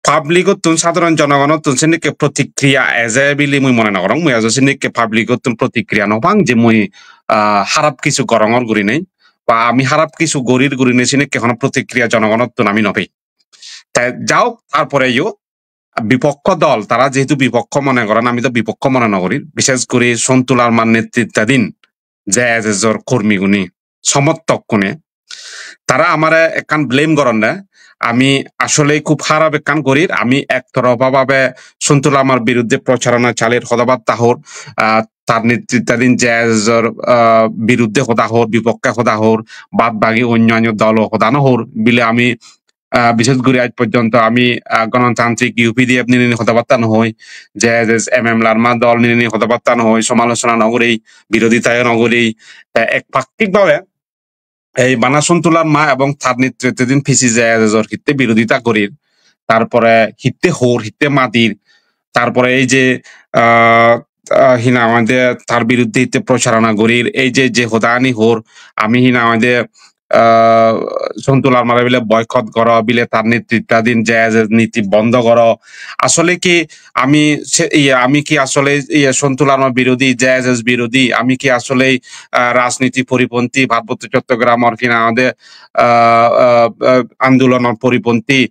public ottun, sadharon jonogonottun senikke protikriya eje bili mui mone nw gorong. Mui ajo senikke public ottun protikriya nw pang je mui, ah, harap kichu gorongor gurinei ba ami harap kichu gorir gurinei senikke hono protikriya jonogonottun ami nw pei. Te jaok, tarporeyo bipokko dol, tara jehetu bipokko mone goron, ami do bipokko mone nw gorir. Bishesh guri Sontu Larmar netrittadin je ejejor kormigune, somorthokkune, tara amare ekkan blame goronne, ami asole khub harap ekkan gorir. Ami ektorofa bhabe Sontu Larmar biruddhe procharona chalir, hodabatta hor, ah, tar netrittadin J S S-or, ah, biruddhe hoda hor, bipokke hoda hor, bad bagi onnanno dolo hoda no hor bile ami, ah, bishes guri aaj porjonto ami, ah, Ganatantrik U P D F ninei hodabatta no hoi, J S S M M Larma dol ninei hodabatta no hoi, somalochona no guri, birodhitayo no guri, te ekpakkik bhabe ei bana Sontu Larma ebong tar netrittadin P C J S S-or hitte birodhita gorir, tarpore hitte hor, hitte madir, tarpore ei je, ah, ah, hi nang hoide tar biruddhe hitte procharona gorir, ei je, je hodani hor, ami hi nang hoide, ah, Sontu Larmare bile boycott goro, bile tar netrittadin J S S niti bondo goro. Asole ki ami se, iye, ami ki asole, iye, Sontu Larma birodhi, J S S birodhi, ami ki asole, ah, rajniti poriponthi, Parbotto Chottogramor hi nang hoide, ah, ah, ah, andolonor poriponthi?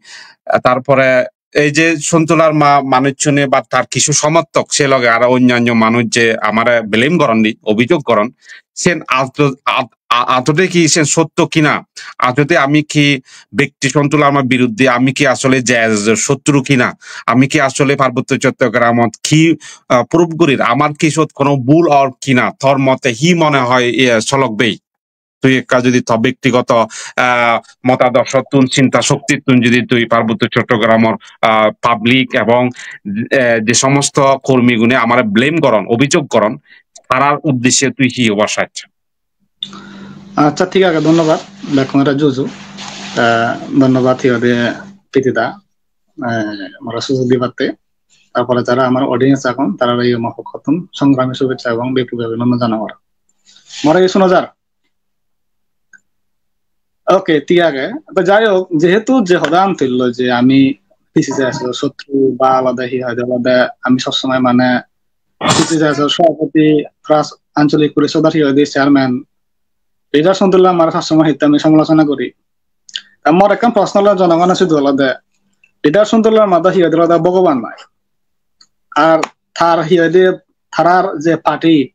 Ah, tarpore ei je Sontu Larma manuchchune ba tar kichu somorthok, se loge aro onnanno manuj je amare blame goron di, obhijog goron, sen ato-, at-, a-, atode ki sen sotto kina? Atode ami ki bekti Sontu Larma biruddhe, ami ki asole J S S-or sotru kina? Ami ki asole Parbotto Chottogramot ki, ah, proof gorir? Amar ki sot kono bhul or kina? Tor mote hi mone hoi, iye, Solok bhei? Tui ekka jodi to bektigoto, ah, motadorshottun, chinta shoktittun jodi tui Parbotto Chottogramor, ah, public ebong, eh, je somosto kormigune amare blame goron, obhijog goron, tarar uddeshe tui hi hobar sach? Accha, thik age, dhonnobad. Bekkunore juju. Eh, dhonnobad hi hoide Priti da. Eh, more sujog dibatte. Tarpore jara amar audience agon, tarare mor pokkottun songrami shubhechcha ebong bepuri abhinondon janangor. More hi suna jar? Okay, thik age. To jai hok, jehetu je hodan tullo je ami P C J S-or sotru ba olode hi hoide olode ami sob somoi mane P C J S-or sabhapati plus ancholik porisoder hi hoide chairman leader Sontu Larmare sob somoi hitte ami somalochona gori. Ta mor ekkan proshno olode jonogone sudu olode leader Sontu Larma do hi hoide olode Bhogoban noi. Ar tar hi hoide tarar je party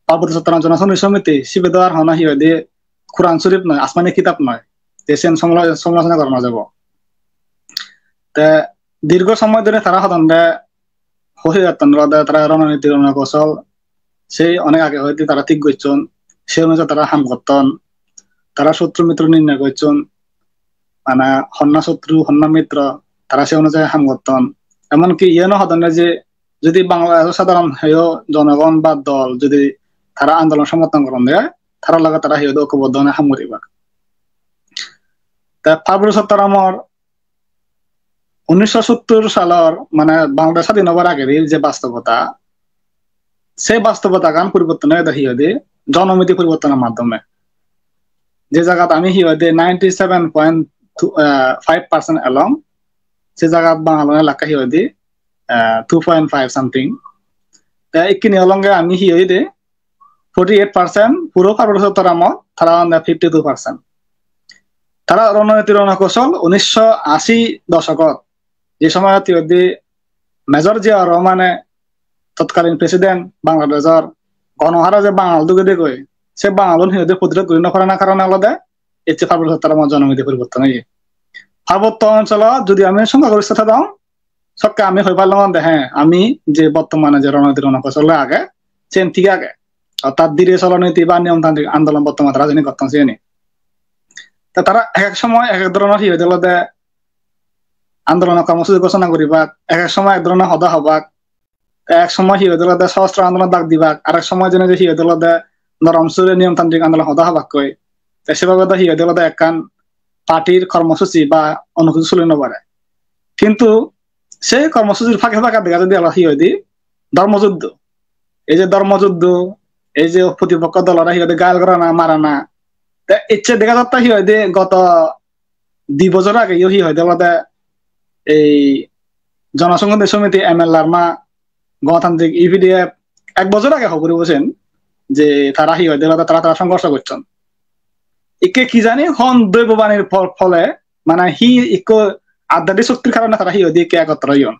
Parbotto Chottogram Jonosonghoti Somiti, sibe do ar hono hi hoide Quran Sharif noi, asmani kitab noi, je sen somalo-, somalochona gora no jabo. Te dirgho somoy dhore tara hodonde hoi jatton olode tara rononiti, ronokousol, sei onek age hoide tara thik gocchon, sei onujai tara ham gotton, tara sotru mitro nirnoy gocchon, mane honna sotru, honna mitro, tara sei onujai ham gotton. Emonki iye no hodonde je jodi Bangladesh-or sadharon heyo jonogon ba dol jodi tara andolon somorthon goronde, tara loge tara heyo do okkoboddo onei ham guribak. Te Parbotto Chottogramor unnisho sottur salor, mane Bangladesh sadhin obar agedi je bastobota, se bastobotagan poriborton oyede hi hoide jonomiti poribortonor maddhome. Je jagat ami hi hoide ninety seven point five percent elong, se jagat Bangalune lakka hi hoide, eh, two point five something. Te ikkini olonge ami hi hoide forty eight percent, puro Parbotto Chottogramot tara honde fifty two percent. Tara rononiti ronokousol unnisho ashi doshokot, je somoyot hi hoide Major Ziaur Rahmane, totkalin president Bangladeshor, gonohare je Bangal duge degoi, se Bangalun hi hoide protirod guri no parana karone olode ecche Parbotto Chottogramot jonomiti poriborton oye. Parbotto oncholo jodi ami sonkhagoristo thadong, sokke ami hoi parlong de, he, ami je bortomane je rononiti ronokousol age, sen thik age. Orthat dhire soloniti ba niyomtantrik andolon bortomane tara jeni gotton siyeni. Te tara ek ek somoy ek ek dhoronor hi hoide olode andolonor kormosuji ghosona guribak, ek ek somoy ek dhoronor hoda hobak, ek somoy hi hoide olode sosostro andolonor dak dibak, arek somoy jene je hi hoide olode norom sure niyomtantrik andolonor hoda hobakkoi. Te sebhabe do hi hoide olode ekkan party-r kormosuji ba onusuji soli no pare. Kintu se kormosujir phage phage dega jai de olode hi hoide dhormo juddho. Ei je dhormo juddho, ei je protipokko dolore hi hoide ghayal gorana, marana. Te ecche dega jatte hi hoide goto di bojor ageyo hi hoide olode ei Jonosonghoti Somiti, M L Larma, Ganatantrik U P D F, ek bojor age hobor puribo sen, je tara hi hoide olode tara tara songhorsho gocchon. Ikke ki jani hon doibbo banir phol-, phole, mane hi ikko adhyatmik shoktir karone tara hi hoide ikke ekotro oyon.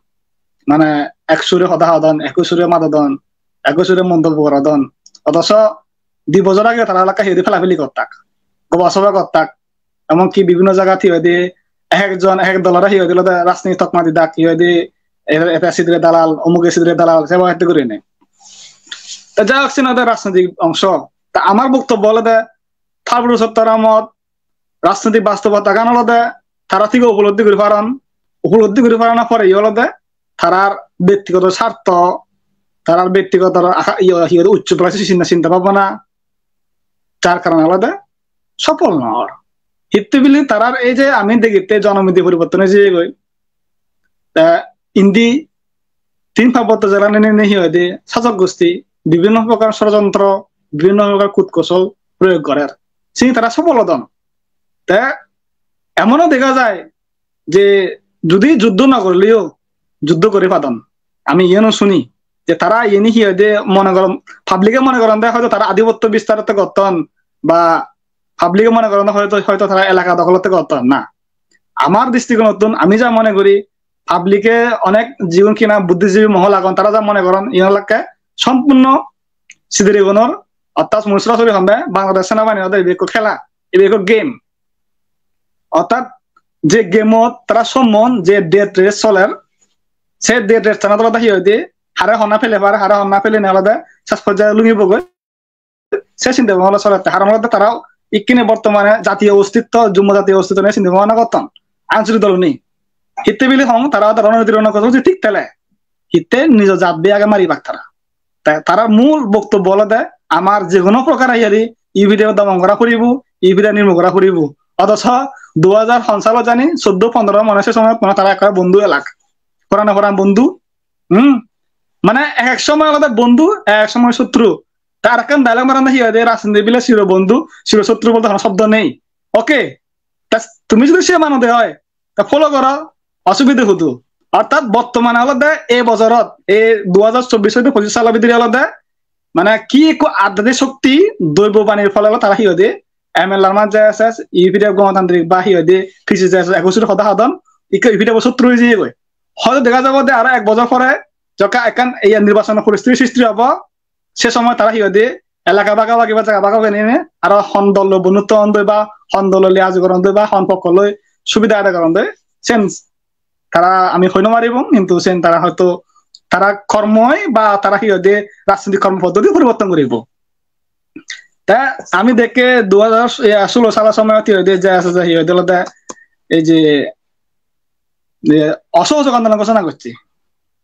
Mane ek sure hoda hodon, ek sure madodon, ek sure montobbo gorodon. Othocho di bojor age tara olakke hi hoide pelapeli gottak, goba soba gottak, emon ki bibhinno jagat hi hoide ek ekjon ek ek dolore hi hoide olode rajniti tokma didak, hi hoide ete sidire dalal, omuke sidire dalal, seba hette gurinei. Ta jai hok, siyen olode rajnitik ongso. Ta amar boktobbo olode Parbotto Chottogram-ot rajnitik bastobotagan olode tara thik upolobdhi guri paron, upolobdhi guri parana pore olode tarar bektigoto sartho, tarar bektigoto aka-, iye, hi hoide, uccho prasi sinna, sinta bhabona, jar karone olode sopol nw or. Hitte bili tarar ei je ami degitte jonomodi poriborton oi jeyegoi. Te indi tin parbotto jela ninei hi hoide sajok gosti bibhinno prokar sorojontro, bibhinno prokar kut koushol proyog gorer. Sini tara sopol odon. Te emono dega jai je judi juddho nw gorileo juddho guri padon. Ami iyeno suni je tara iyeni hi hoide mone goron, public-e mone goronde hoyto tara adhipotto bistaritte gotton ba public-e mone goronde hoyto, hoyto tara elaka dokholotte gotton na. Amar dristigonottun ami ja mone guri, public-e onek jigun kina buddhijibi mohol agon, tara ja mone goron, iyen olakke sompurno sidirigunor, ortat mui sorasori hombe Bangladesh senabahini olode ibe ekko khela, ibe ekko game. Ortat je game-ot tara sommon je death race soler, se death race-anot olode hi hoide, hare honna pele par, hare honna pele ne olode ses porjaye lungibogoi. Se sinde bhabana solette, haron olode tara ikkine bortomane jatiyo ostitto, jummo jatiyo ostitto niye sinde bhabana gotton anchalik doluni. Hitte bili hong, tara olode rononiti ronokoushol je thik thele, hitte nijo jat bhei age maribak tara. Te tarar mul boktobbo olode amar je hono prokar iyeri U P F domon gora puribo, U P F nirmul gora puribo. Othocho dui hajar hon salot jani soddo pondro mane se somoyot mane tara ekkore bondhu elak. Porane poran bondhu. Hmm. Mane ek ek somoy olode bondhu, ek ek somoy sotru. Te arekkan dialogue marana hi hoide, rajniti bile chiro bondhu, chiro sotru bolte hono shobdo nei. Okay? Ta tumi jodi se manode oi, ta follow goro, osubide hudu? Ortat bortomane olode ei bojorot, ei dui hajar chobbish hoite pochish salo bidire olode, mane ki ekko adhyatmik shokti, doibbo banir phole olode tara hi hoide, M L A-r majje S S, U P F gonotantrik ba hi hoide, P C J S S ekosur hoda hodon, ikko U P F sotru oi jeyegoi. Hoyto dega jabo de aro ek bojor pore, jokka ekkan ei nirbachono poristiti sristi obo, se somoy tara hi hoide elaka bhagabhagi ba jaga bhagabhagi nine aro hon dol loi bondhutto hondoi ba hon dol loi liaji gorondoi ba hon pokko loi subida ade gorondoi, sen tara ami hoi no paribong, hintu sen tara hoyto tara kormoi ba tara hi hoide rajnitik kormo poddhoti poriborton guribo. Te ami dekke dui hajar solo salo somoyot hi hoide je ase je hi hoide olode ei je, je osogok andolon ghosona gocche.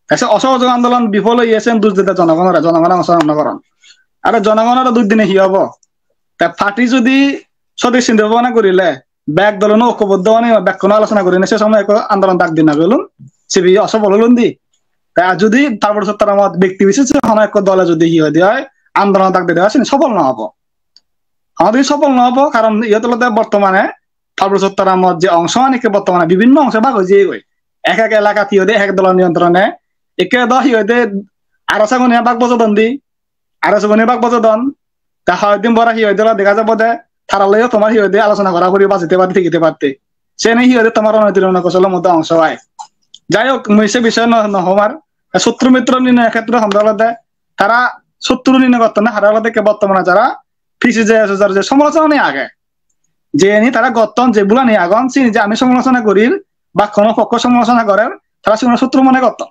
Te se osogok andolon bifol oye sen duj dede jonogonore, jonogon ongsogrohon no goron. Are jonogonore duj dine hi obo? Te party jodi sothik sinde bhabona gurile bek dolono oikkoboddho onei bekkuno alochona gurinei se somoy ekko andolon dak dina gelun, sibe osofol olun di. Te ar jodi Parbotto Chottogram-ot bekti bisese hono ekko dole jodi hi hoide oi, andolon dak dede oi, sini sofol no obo. Hono din sofol no obo, karon iyot olode bortomane Parbotto Chottogram-ot je ongsogan ikke bortomane bibhinno ongso bhag oi jeyegoi. Ek ek elakat hi hoide ek ek dolor niyontrone, ikke do hi hoide aro sagune bhag bojodon di, aro sagune bhag bojodon, ta hoyekdin pore hi hoide dega jabo de, tara loiyo tomar hi hoide alochona gora puribo, bajite patte, thigite patte. Seni hi hoide tomar onotiro no kosolo moddhe ongso oi. Jai hok, mui se bishoye no, no homar. Sotru mitro nine khetre homde olode, tara sotru nine gottonde hara olode ke bortomane jara P C J S S-or je somalochona ni age, jeni tara gotton, je bulani agon, sini je ami somalochona gorir, ba hono pokko somalochona gorer, tara sigun sotru mone gotton.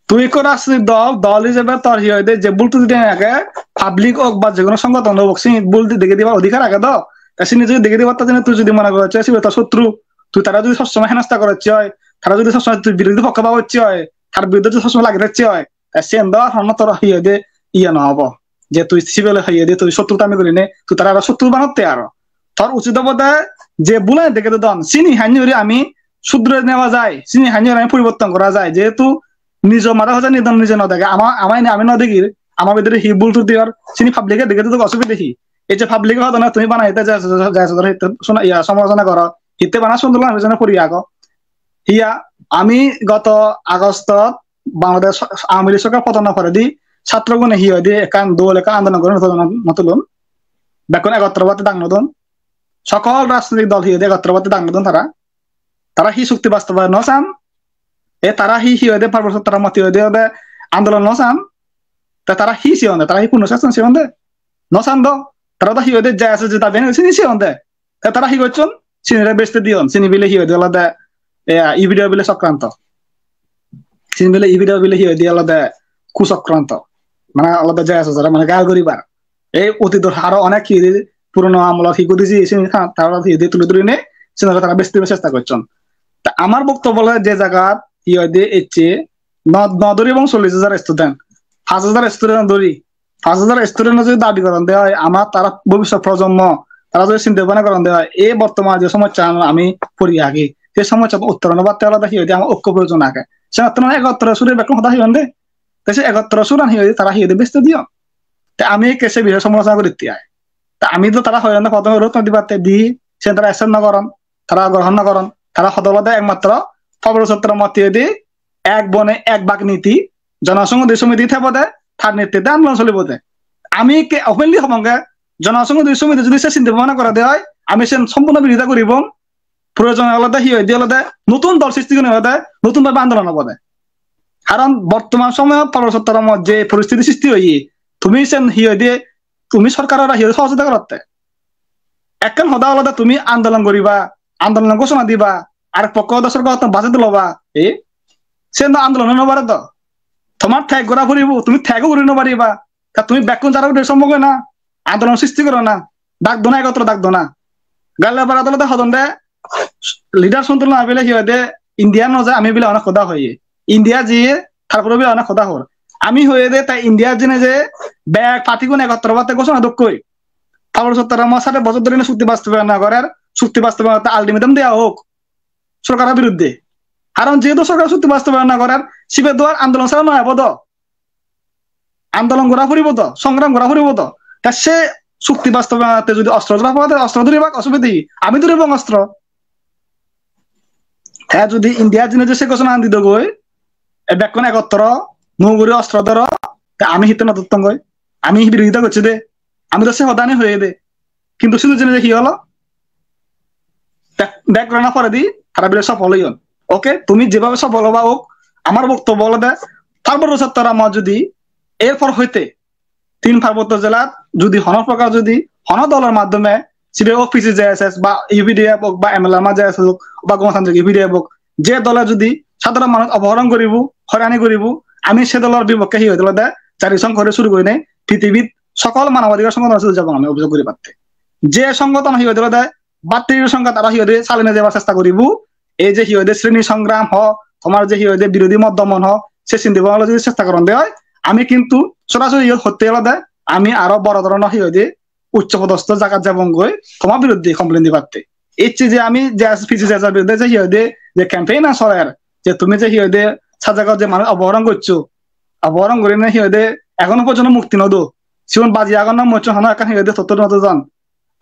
Tui ikko rajnitik dol, dol ijebe tor hi hoide je bul truti age, public ok ba je hono songothon ok, sini bul di-, degei dibar odhikar age do. Ta sini jodi degei dibar, ta sini tui jodi mone gorocche sibe tor sotru, tui tara jodi sob somoi henosta gorocche oi, tara jodi sob somoi tui birodhi pokko bhabocche oi, tar biruddhe jodi sob somoi lagi rocche oi, ta siyen do hono tor hi hoide iye no obo. Je tui sibe loi hi hoide tui sotru tami gurinei tui tara aro sotru banotte aro. Tor uchit obo de je bulani degei dedon, sini hanye guri ami sudre newa jai, sini hanye guri ami poriborton gora jai. Jehetu nijo mada hoja nidon nije no dege, ama, ama ene ami no degir, ama bidire hi bul truti or, sini public-e degei dedok, osubide hi? Ei je public-e hodon na tumi banai hitte je, je, je, je, je, hitte sona-, iya, somalochona goro, hitte bana sundor lage pijone pori ago. Hiya, ami goto August-ot Bangladesh Awami League sorkar potono poredi chatrogune hi hoide ekkan dol ekkan andolon guri no tulon, no tulon. Bekkun egottor obatte dak no don. Sokol rajnitik dol hi hoide egottor obatte dak no don tara. Tara hi chukti bastobayon no san? E tara hi, hi hoide Parbotto Chottogram-ot hi hoide, hoide andolon no san? Te tara hi siyon de? Tara hi puno session siyon de? No san do. Tara do hi hoide J S S jeta ben sini siyon de. Te tara hi gocchon? Sinire besti diyon. Sini bile hi hoide olode, eh, U P D F bile sokranto. Sini bile U P D F bile hi hoide olode kusokranto. Mane olode J S S ore mane gal guribar. Ei otidor aro onek hi hoide purono amolot hi gudiji sini ta-, tara hi hoide tuli tuline sinire tara besti dibar chesta gocchon. Ta amar boktobbo olode je jagat hi hoide ecche no, no dhoribong chollish hajar student, paanch hajar student dhori, paanch hajar student jodi dabi goronde oi, amar tara bobisot projonmo, tara jodi sinte bhabona goronde oi, ei bortoman je somossyan ami pori agi, se somossyan uttor no batte olode hi hoide amar okko proyojon age. Se otton egottoro sure bekkun hoda hoyon de. Te se egottoro suran hi hoide tara hi hoide besti diyon. Te ami ekke se bishoye somalochona guritte ai. Te ami do tara hoyonde podon rot no dibatte di, sen tara accept no goron, tara grohon no goron. Tara hoda olode ekmatro Pablo Sotro motte di ek bone ek bhag niti, jonosonghodi somiti thebode, tar netritte andolon solibode. Ami ke openly hobonge, jonosonghodi somiti jodi se sinte bhabona gorede oi, ami sen sompurno birodita guribong. Proyojon olode hi hoide olode notun dol sristi guri olode notun bhabe andolon obode. Karon bortoman somoyot Pablo Sotro mot je poristiti sristi oye, tumi sen hi hoide, tumi sorkarore hi hoide sohojogita gorotte. Ekkan hoda olode tumi andolon guriba, andolon ghosona diba, arek pokko do sorkar tun baje diloba, e? Sen do andolon no pare do. Tomar teg gora puribo, tumi tego guri no pariba. Ta tumi bekkun jara ude sombhob na, andolon sristi goro na, dak dona, egottro dak dona. Gelle bara dole de hodon de leader sontol na bile hi hoide India no je ami bile onek hoda hoye. India jiye tarpore bile onek hoda hor. Ami hoye de ta India jine je bek party gun egottro batte ghosona dokkoi. Pablo Sotro mo sare bojor dhori na chukti bastobayon na gorer, chukti bastobayon ta ultimatum deya hok sorkaro biruddhe. Karon jehetu sorkar chukti bastobayon na gorer, sibe do ar andolon sara no ebo do. Andolon gora puribo do, songram gora puribo do. Ta se chukti bastobayon te jodi ostro dhora pore, ostro dhuribak, osubide hi? Ami dhuribong ostro. Te jodi India jine je se ghosona an didogoi, e bekkun egottro, nuo guri ostro dhoro, te ami hitte no dhottongoi? Ami hi birodita gocchi de? Ami do se hodani hoye de. Kintu sidu jene je hi holo? Bek-, background-a poredi tara bile sofol oyon. Okay, tumi jebhabe sofol oba ok, amar boktobbo olode Parbotto Chottogram jodi erpor hoite tin parbotto jelat jodi hono prokar jodi hono dolor maddhome sibe ok P C J S S ba U P D F ok ba M L A ma J S S ok ba Gonotantrik U P D F ok, je dole jodi sadharon manuj opohoron guribo, hoirani guribo, ami se dolor bipokke hi hoide olode Jatisonghore suru gurinei pithibit sokol manobadhikar songothon suru jabong ami obhijog guribatte. Je songothon hi hoide olode bhattir songhat aro hi hoide salinei jebar chesta guribo, ei je hi hoide sreni songram ho, tomar je hi hoide birodhi mot domon ho, se sinde bhabana jodi chesta goronde oi, ami kintu sorasori iyot hotte olode ami aro boro dhoronor hi hoide uccho podosto jagat jabongoi toma biruddhe complain dibatte. Ecche je ami je P C J S S biruddhe je hi hoide je campaign an soler, je tumi je hi hoide sa jagat je manuj opohoron goccho, opohoron gurinei hi hoide ekhono porjonto mukti no do. Sigun baji agon na mocchon, hono ekkan hi hoide totto no dodon.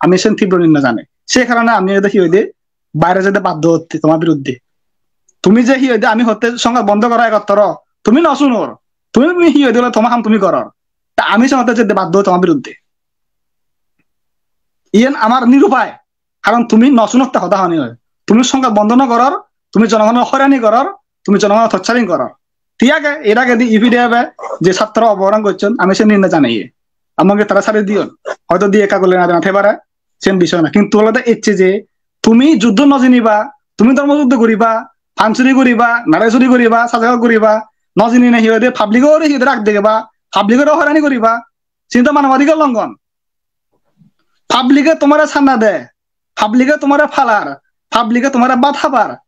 Ami sen tibro ninda janai. Se karone ami hoide hi hoide baire jede baddo hotte toma biruddhe. Tumi je hi hoide ami hotte songhat bondo goro egottro, tumi no sunor. Tumi hi hoide ole toma ham tumi goror. Ta ami sen hotte jede baddo toma biruddhe. Iyen amar nirupai. Karon tumi no sunotte hoda honi oi. Tumi songhat bondo no goror, tumi jonogonore hoirani goror, tumi jonogonore torturing goror. Thik age, er agedi U P D F e je satro opohoron gocchon, ami sen ninda janai. Amage tara sari diyon. Hoyto di ekka gole na dena thei pare, sen bishoy na. Kintu olode ecche je tumi juddho no jiniba, tumi dhormo juddho guriba, pan suri guriba, nare suri guriba, sajaga guriba, no jinine hi hoide public ore hi hoide rag degeba, public ore hoirani guriba, sini to manobadhikar longhon. Public e tomare chanda de, public e tomare palar, public e tomare bhat habar,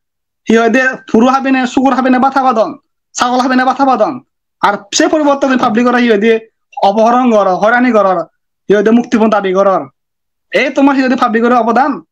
hi hoide puru habine, sugur habine bhat habadon, sagol habine bhat habadon. Ar se poriborte tumi public ore hi hoide opohoron goror, hoirani goror, hi hoide muktipon dabi goror. Ei tomar hi hoide public ore obodan.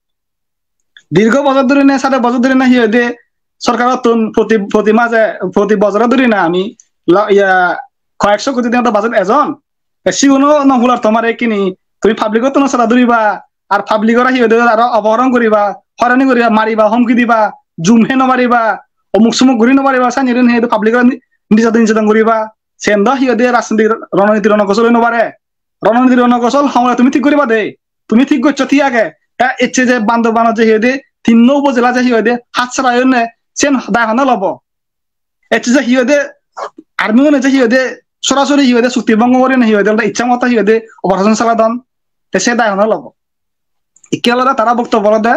Dirgho bojor dhuri ne, sade bojor dhuri ne hi hoide sorkarottun proti, proti maje, proti bojoro dhuri ne ami la-, iya, koyekso koti tenga to budget ejon. Te siguno no hular tomar ekkini. Tumi public-ottun no sara dhuriba, ar public-ore hi hoide aro opohoron guriba, hoirani guriba, mariba, homki diba, jum he no mariba, omuk sumuk guri no mariba, sani rin he hoide public-ore ni-, nijadon nijadon guriba. Sen do hi hoide rajniti rononiti rono gosol oi no pare. Rononiti rono gosol hongore tumi thik guriba de. Tumi thik goccho, thik age. Te ecche je Bandarbanot je hi hoide tinno upojela je hi hoide hatsara oyonne, sen dai honna lobo? Ecche je hi hoide army gune je hi hoide sorasori hi hoide chukti bongo gurinei hi hoide olode iccha moto hi hoide operation saladon, te se dayono lobo. Ikke olode tara boktobbo olode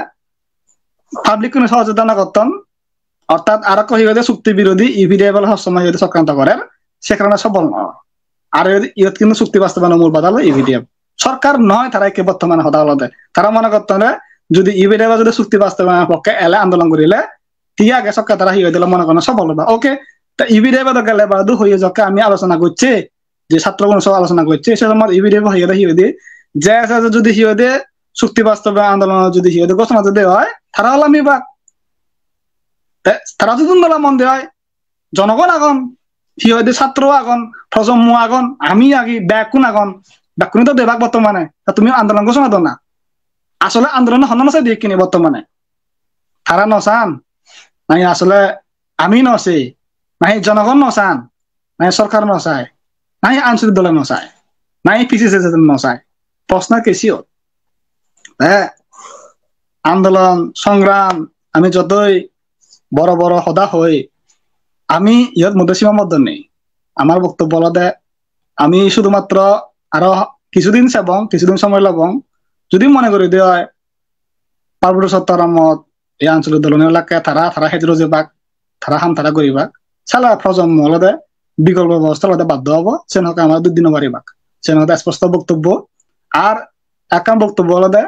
public-kune sohojogita no gotton, ortat aro ekko hi hoide chukti birodhi, U P D F ole sob somoi hi hoide chokranto gorer, se karone sobol no. Ar iyot, iyot hintu chukti bastobayanor mul bada olo U P D F. Sorkar noi tara ikke bortomane hoda olode. Tara mone gotton je jodi U P D F jodi chukti bastobayanor pokke ele andolon gurile, thik age, sokke tara hi hoide mone goronne sobol obo. Okay, ta U P D F do gele badu hoye jokke ami alochona gocche, je chhatrogun sob alochona gocche, se somoi U P D F hi hoide, hi hoide, J S S jodi hi hoide chukti bastobayan andolon jodi hi hoide ghosona jodi oi, tara ola mibak. Te tara jodi undola mon de oi, jonogon agon, hi hoide chhatro agon, projommo agon, ami agi, bekkun agon, bekkune do debak bortomane. Ta tumi andolon ghosona do na. Asole andolon honna no sai de ikkine bortomane. Tara no san, nahi asole ami no sei, nahi jonogon no san, nahi sorkar no sai, nahi ancholik dole no sai, nahi P C C no sai. Proshno ke siyot. Te andolon, songram, ami jotoi boro boro hoda hoi, ami iyot moddhe simaboddo nei. Amar boktobbo olode ami sudumatro aro kisudin sebong, kisudin somoy lobong. Jodi mone guri de oi, Parbotto Chottogramot ei ancholik dolone olakke tara, tara hejuro jebak, tara ham tara guribak. Sale projommo olode bigolpo bebosta olode baddo obo, sen hokke amar duk di no paribak. Sen olode sposto boktobbo. Ar ekkan boktobbo olode,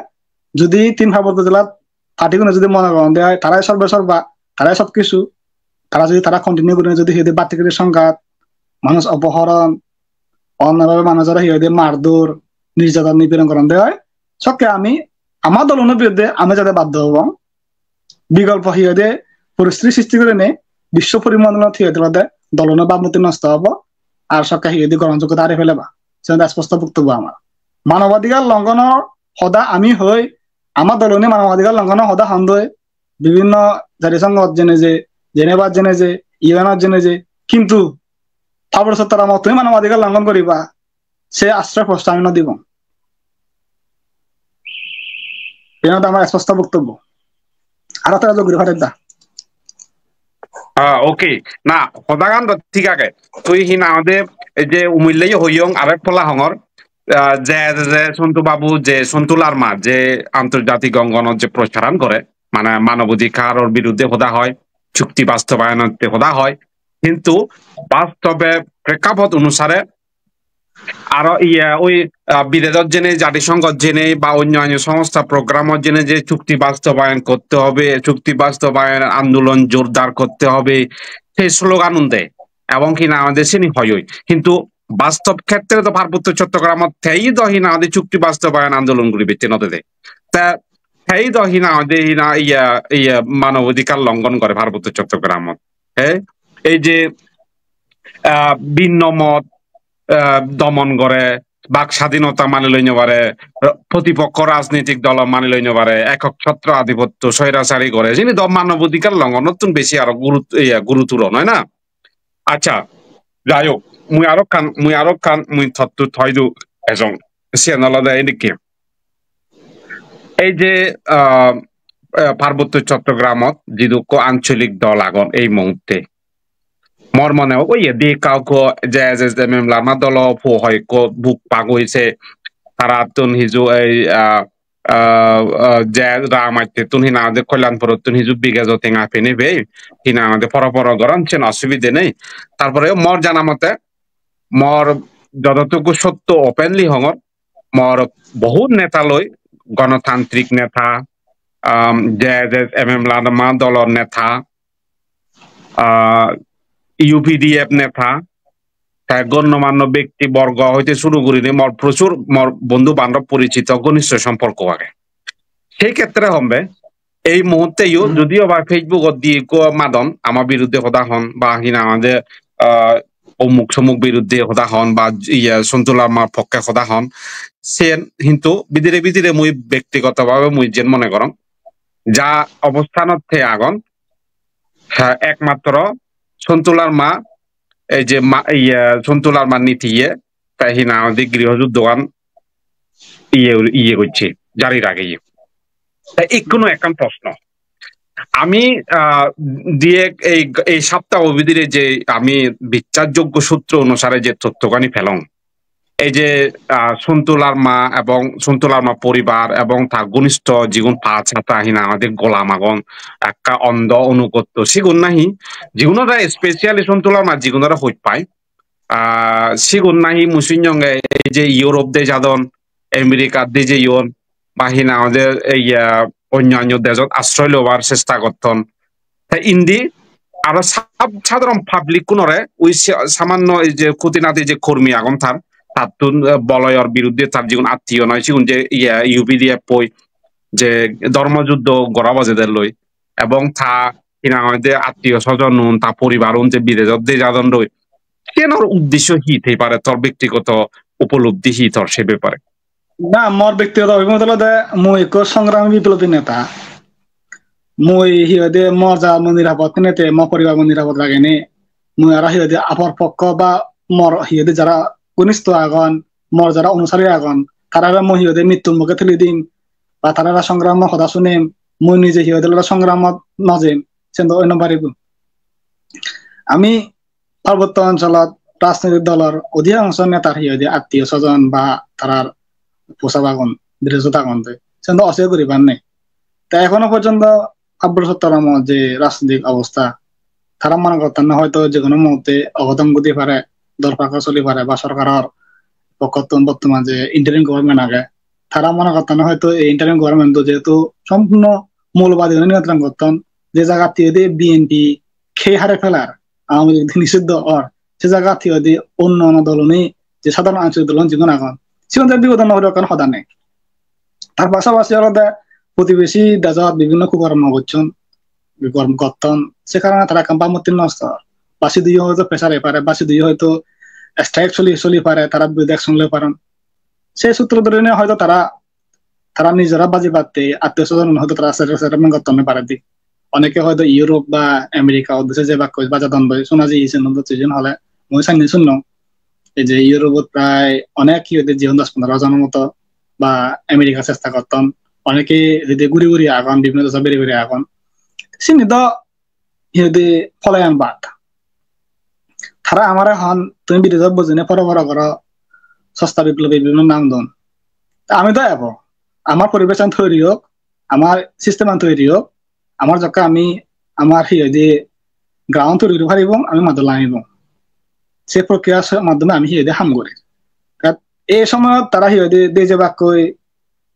jodi tin parbotto jelat party gune jodi mone goron de oi, tarai sorbe sorba, tarai sob kisu, tara jodi tara continue guri jodi hi hoide batti guri songat, manuj opohoron, onnobhabe manujore hi hoide mardur, nirjadon nipiron goron de oi, sokke ami ama dolono biruddhe ami jade baddo obong. Bigolpo hi hoide poristiti sristi gurinei biswo porimondolot hi hoide olode dolono bhabmurti nosto obo, ar sokke hi hoide grohonjoggota hari peleba. Siyan sposto boktobbo amar. Manobadhikar longhonor hoda ami hoi, ama dolone manobadhikar longhonor hoda hon de oi, bibhinno jatisongot jeinei je, Geneva-t jeinei je, U N-ot jeinei je, kintu Parbotto Chottogramot tumi manobadhikar longhon guriba, se ashroy prosthar ami no dibong. Iyan olode amar sposto boktobbo. Aro tara jog guri parer da. Ah, okay. Na, hodagan do thik age. Tui hi nang hoide ei je umille yo hoyong arek pola hongor, ah, je, je Sontu babu, je Sontu Larma, je antorjatik ongonot je procharan gore, mane manobadhikaror biruddhe hoda hoi, chukti bastobayanor hoda hoi, kintu bastobe prekkapot onusare aro iye oi, ah, bidedot jeinei, jatisongot jeinei ba onyo onyo songstha programot jeinei je chukti bastobayan korte hobe, chukti bastobayan andolon jordar korte hobe, sei slogan un de. Ebong hi nang hoide sini hoi oi. Kintu bastob khetre do Parbotto Chottogramot tei do hi nang hoide chukti bastobayan andolon guribatte no de de. Te tei do hi nang hoide hi nang iye, iye manobadhikar longhon gore Parbotto Chottogramot. He? Ei je, ah, bhinnamot, ah, domon gore, bak sadhinota mani loi no pare, protipokko rajnitik dolo mani loi no pare, ekok chotro adhipotto soirachari gore, sini do manobadhikar longhonotun besi aro gurut-, iye, gurutoro, noi na? Accha, jai hok, mui aro ekkan, mui aro ekkan, mui tottun hoi dong ejong. Siyan olode edokke. Ei je, ah, ah, Parbotto Chottogramot jidukko ancholik dol agon ei muhutte, mor mone hoi oye di kauko je, je, je M M Larma dolo po hoyekko buk pagoi se tarattun hiju ei, ah, ah, ah, je Rangamattittun hi nang hoide Kalyanpurottun hiju bigejo tenga penei pei hi nang hoide poro poro goron, siyen osubide nei. Tar pore mor jana mote mor jodotukku sotto openly hongor, mor bohut neta loi, gonotantrik neta, um, je, je M M Larma dolor neta, ah, U P D F neta, te gonnomanno bekti borgo hoite suru gurinei mor prochur mor bondhu bandhob porichito ghonistho somporko age. Sei khetre hombe ei muhutte yo, hmm, jodio ba Facebook-ot di ekko madon, ama biruddhe hoda hon, ba hi nang hoide, ah, omuk somuk biruddhe hoda hon, ba iye Sontu Larmar pokke hoda hon, siyen hintu bidire bidire mui bektigoto bhabe mui jen mone gorong, ja obosthanot te agon, ha, ekmatro Sontu Larma, ei je ma-, iye, Sontu Larmar nitiye, te hi nang hoide griho juddogan iye, iye gocche, jari rageye. Te ikkunu ekkan proshno. Ami, ah, diye ei, ei saptaho bidire je ami bichchasjoggo sutro onusare je tottogani pelong, ei je, ah, Sontu Larma ebong Sontu Larma poribar ebong ta ghonistho jigun pach hata hina hoide golam agon, ekka ondo onugotto, sigun nahi, jigunore specially Sontu Larma jigunore hoj pai, ah, sigun nahi mui sunnonge ei je Europe de jadon, America de jeyon, ba hina hoide ei, ah, onnanno dejot asroy lobar chesta gotton. Te indi aro sab-, sadharon public-unore, ui sa-, samanno ei je khutinati je kormi agon tar, tattun, eh, boloyor biruddhe tar jigun attiyo noi, sigun je, iye, U P D F oi je dhormo juddho gora bajeder loi, ebong ta hina hoide attiyo sojonun, ta poribarun je bidejot de jadon loi, siyenor uddesho hi thei pare, tor bektigoto upolobdhi hi tor se bepare? Na, mor bektigoto obhimot olode mui ekko songrami biplobi neta. Mui hi hoide mor ja mo nirapod hinete, mo poribar mo nirapod ragene, mui aro hi hoide apor pokko ba mor hi hoide jara ghonistho agon, mor jara onusari agon, tarare mui hi hoide mittur muge theli dim ba tarare songramor hoda sunem, mui nije hi hoide olode songramot no jem, sen do oi no paribo. Ami parbotto onsolot rajnitik dolor odhikangso netar hi hoide attiyo sojon ba tarar posabagun, birojotagun de. Sen do oswikar guribar nei. Te ekhono porjonto Abdul Sottor amol je rajnitik obosta, tara mone gottonne hoito je hono muhutte ogodon gudi pare, dorpako soli pare ba sorkaror pokkottun bottoman je interim government age, tara mone gottonne hoito ei interim government-o jehetu sompurno moulobadi guri niyontrong gotton, je jagat hi hoide B N P khei hare pelar, Awami League nisiddo or, se jagat hi hoide onno onno doluni je sadharon anchalik dolun jigun agon, sigun te bipodot no pore ekkan hoda nei. Tar pasapasi olode protibesi dejot bibhinno kukormo gocchon, kukormo gotton, se karone tara ekkan bhabmotti nosto or. Ba sidu hoito pressure ei pare, ba sidu hoito strike soli, soli pare, tara birothi action loi paron. Se sutro dhorine hoito tara, tara nijora bajibatte attiyo sojon hoito tara sere sere gotton paredi. Oneke hoito Europe ba America uddese jebakkoi ba jadon doi, suna jiye siyen do siyen hole mui sanne sunnong. Ei je Europe-ot prai onek hi hoide jigun dos pondro jonor moto ba America chesta gotton. Oneke hi hoide guri guri agon, bibhinno dejot beri beri agon. Sini do hi hoide polayan bad. Tara amare hon, "Tumi bidejot bojinei poro poro goro, sosta biplobi bibhinno nam don." Ta ami do ebo, amar poribesh-an toiri ok, amar system-an toiri ok, amar jokke ami amar hi hoide ground toiri guri paribong, ami madot lamibong. Se prokriya maddhome ami hi hoide ham guri. Te ei somoyot tara hi hoide de jebakkoi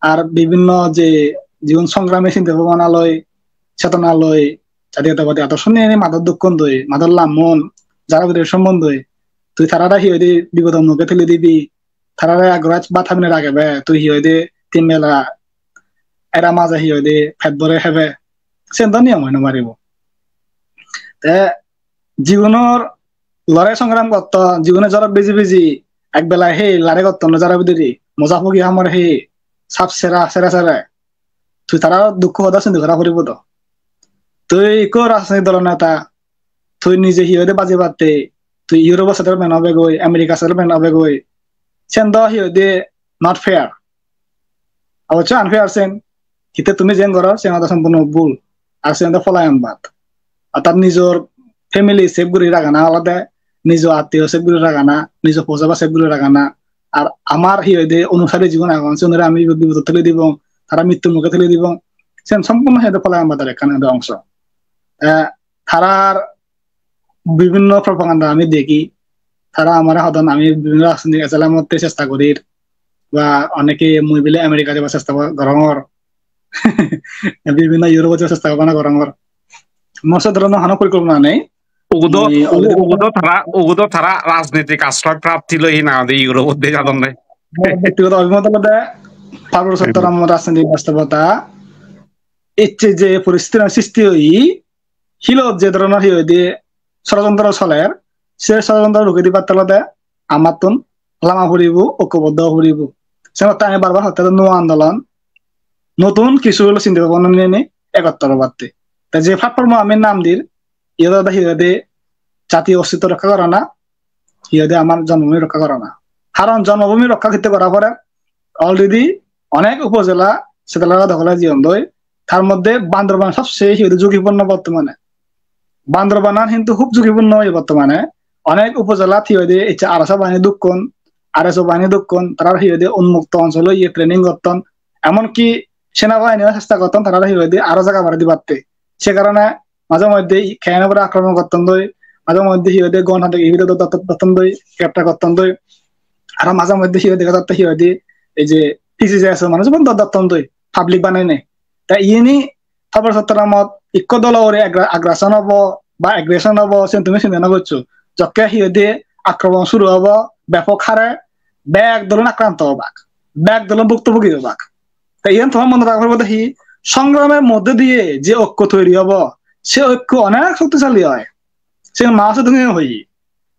ar bibhinno je jigun songrami sinte bhabona loi, chetona loi, jatiyotabadi adorsho niye madot dhukkon doi, madot lammon, jara bidire sombon doi, tui tarare hi hoide bipodot muge theli dibi, tarare agoraj bhat habine ragebe, tui hi hoide tin bela era maje hi hoide pet bore hebe, siyen do niyom oi no paribo. Te jigunor lorai songram gotton, jigune jaro biji biji ek bela hei lare gotton jaro bidire, moja pogi hamor hei, sap sera, sere sere. Tui tara dukko hoda sindi gora poribo do. Tui ikko rajnitik dolo neta, tui nije hi hoide bajibatte, tui Europe settlement obegoi, America settlement obegoi. Sen do hi hoide not fair. Obossoi unfair sen. Hitte tumi jen goror, sen olode sompurno bul. Ar sen olode polayan bad. Orthat nijor family safe guri ragana olode, nijo attiyo safe guri ragana, nijo posa ba safe guri ragana. Ar amar hi hoide onusari jigun agon, sigunore ami bipodot theli dibong, tara mittu muge theli dibong. Sen sompurno hi hoide polayan bador ekkan hi hoide ongso. Eh, tarar bibhinno propaganda ami degi, tara amare hodon ami bibhinno rajnitik ejela motte chesta gorir, ba oneke mui bile America jebar chesta gorongor, bibhinno Europe jebar chesta gorongor. Mor se dhoronor hono porikolpona nei. Ugudo, mui already ugudo tara, ugudo tara rajnitik asroy prapti loi hina hoide Europe de jadonne. Mor bektigoto obhimot olode Parbotto Chottogram rajnitik bastobota, ecche je poristiti sristi oye, hilot je dhoronor hi hoide sorojontro soler, se sorojontro ruke dibatte olode amattun lama puribo, okkoboddo puribo. Senotte ami bar bar hotte nuo andolon, notun kisu holo sinte bhabona ninei egottor obatte. Te je platform-o ami nam dir, iyot olode hi hoide jatiyo ostitto rokka gorana, hi hoide amar jonmobhumi rokka gorana. Karon jonmobhumi rokka hitte gora pore, already onek upojela settler-e dokhole jeyondoi, Tar moddhe Bandarban sobse hi hoide jhukipurno bortomane. Bandarbanan hintu hub jhukipurno oye bortomane. Onek upojelat hi hoide ecche ARSA bahini dukkon, RSO bahini dukkon, tarar hi hoide unmukto onchol oye training gotton. Emonki senabahini o chesta gotton tarar hi hoide aro jaga baredi batte. Se karone maje moddhe i-, camp-or upore akromon gotton doi, maje moddhe hi hoide gun hade ibet do-, do-, do-, dotton doi, capture gotton doi. Aro maje moddhe hi hoide dega jatte hi hoide ei je P C C S-or manuj bon do-, dotton doi, public banei nei. Ta iyeni Thapar Chottoramot ikko dolo ugure aggra-, aggression obo ba aggression obo, sen tumi sinde no goccho. Jokke hi hoide akromon suru obo, bepok hare bek dolun akranto obak, bek dolun bhuktobogi obak. Ta iyen tomar mone raga poribo de hi, songramor moddhe diye je oikko toiri obo, se oikko onek shoktisali oi. Se ma se dungi hoyi.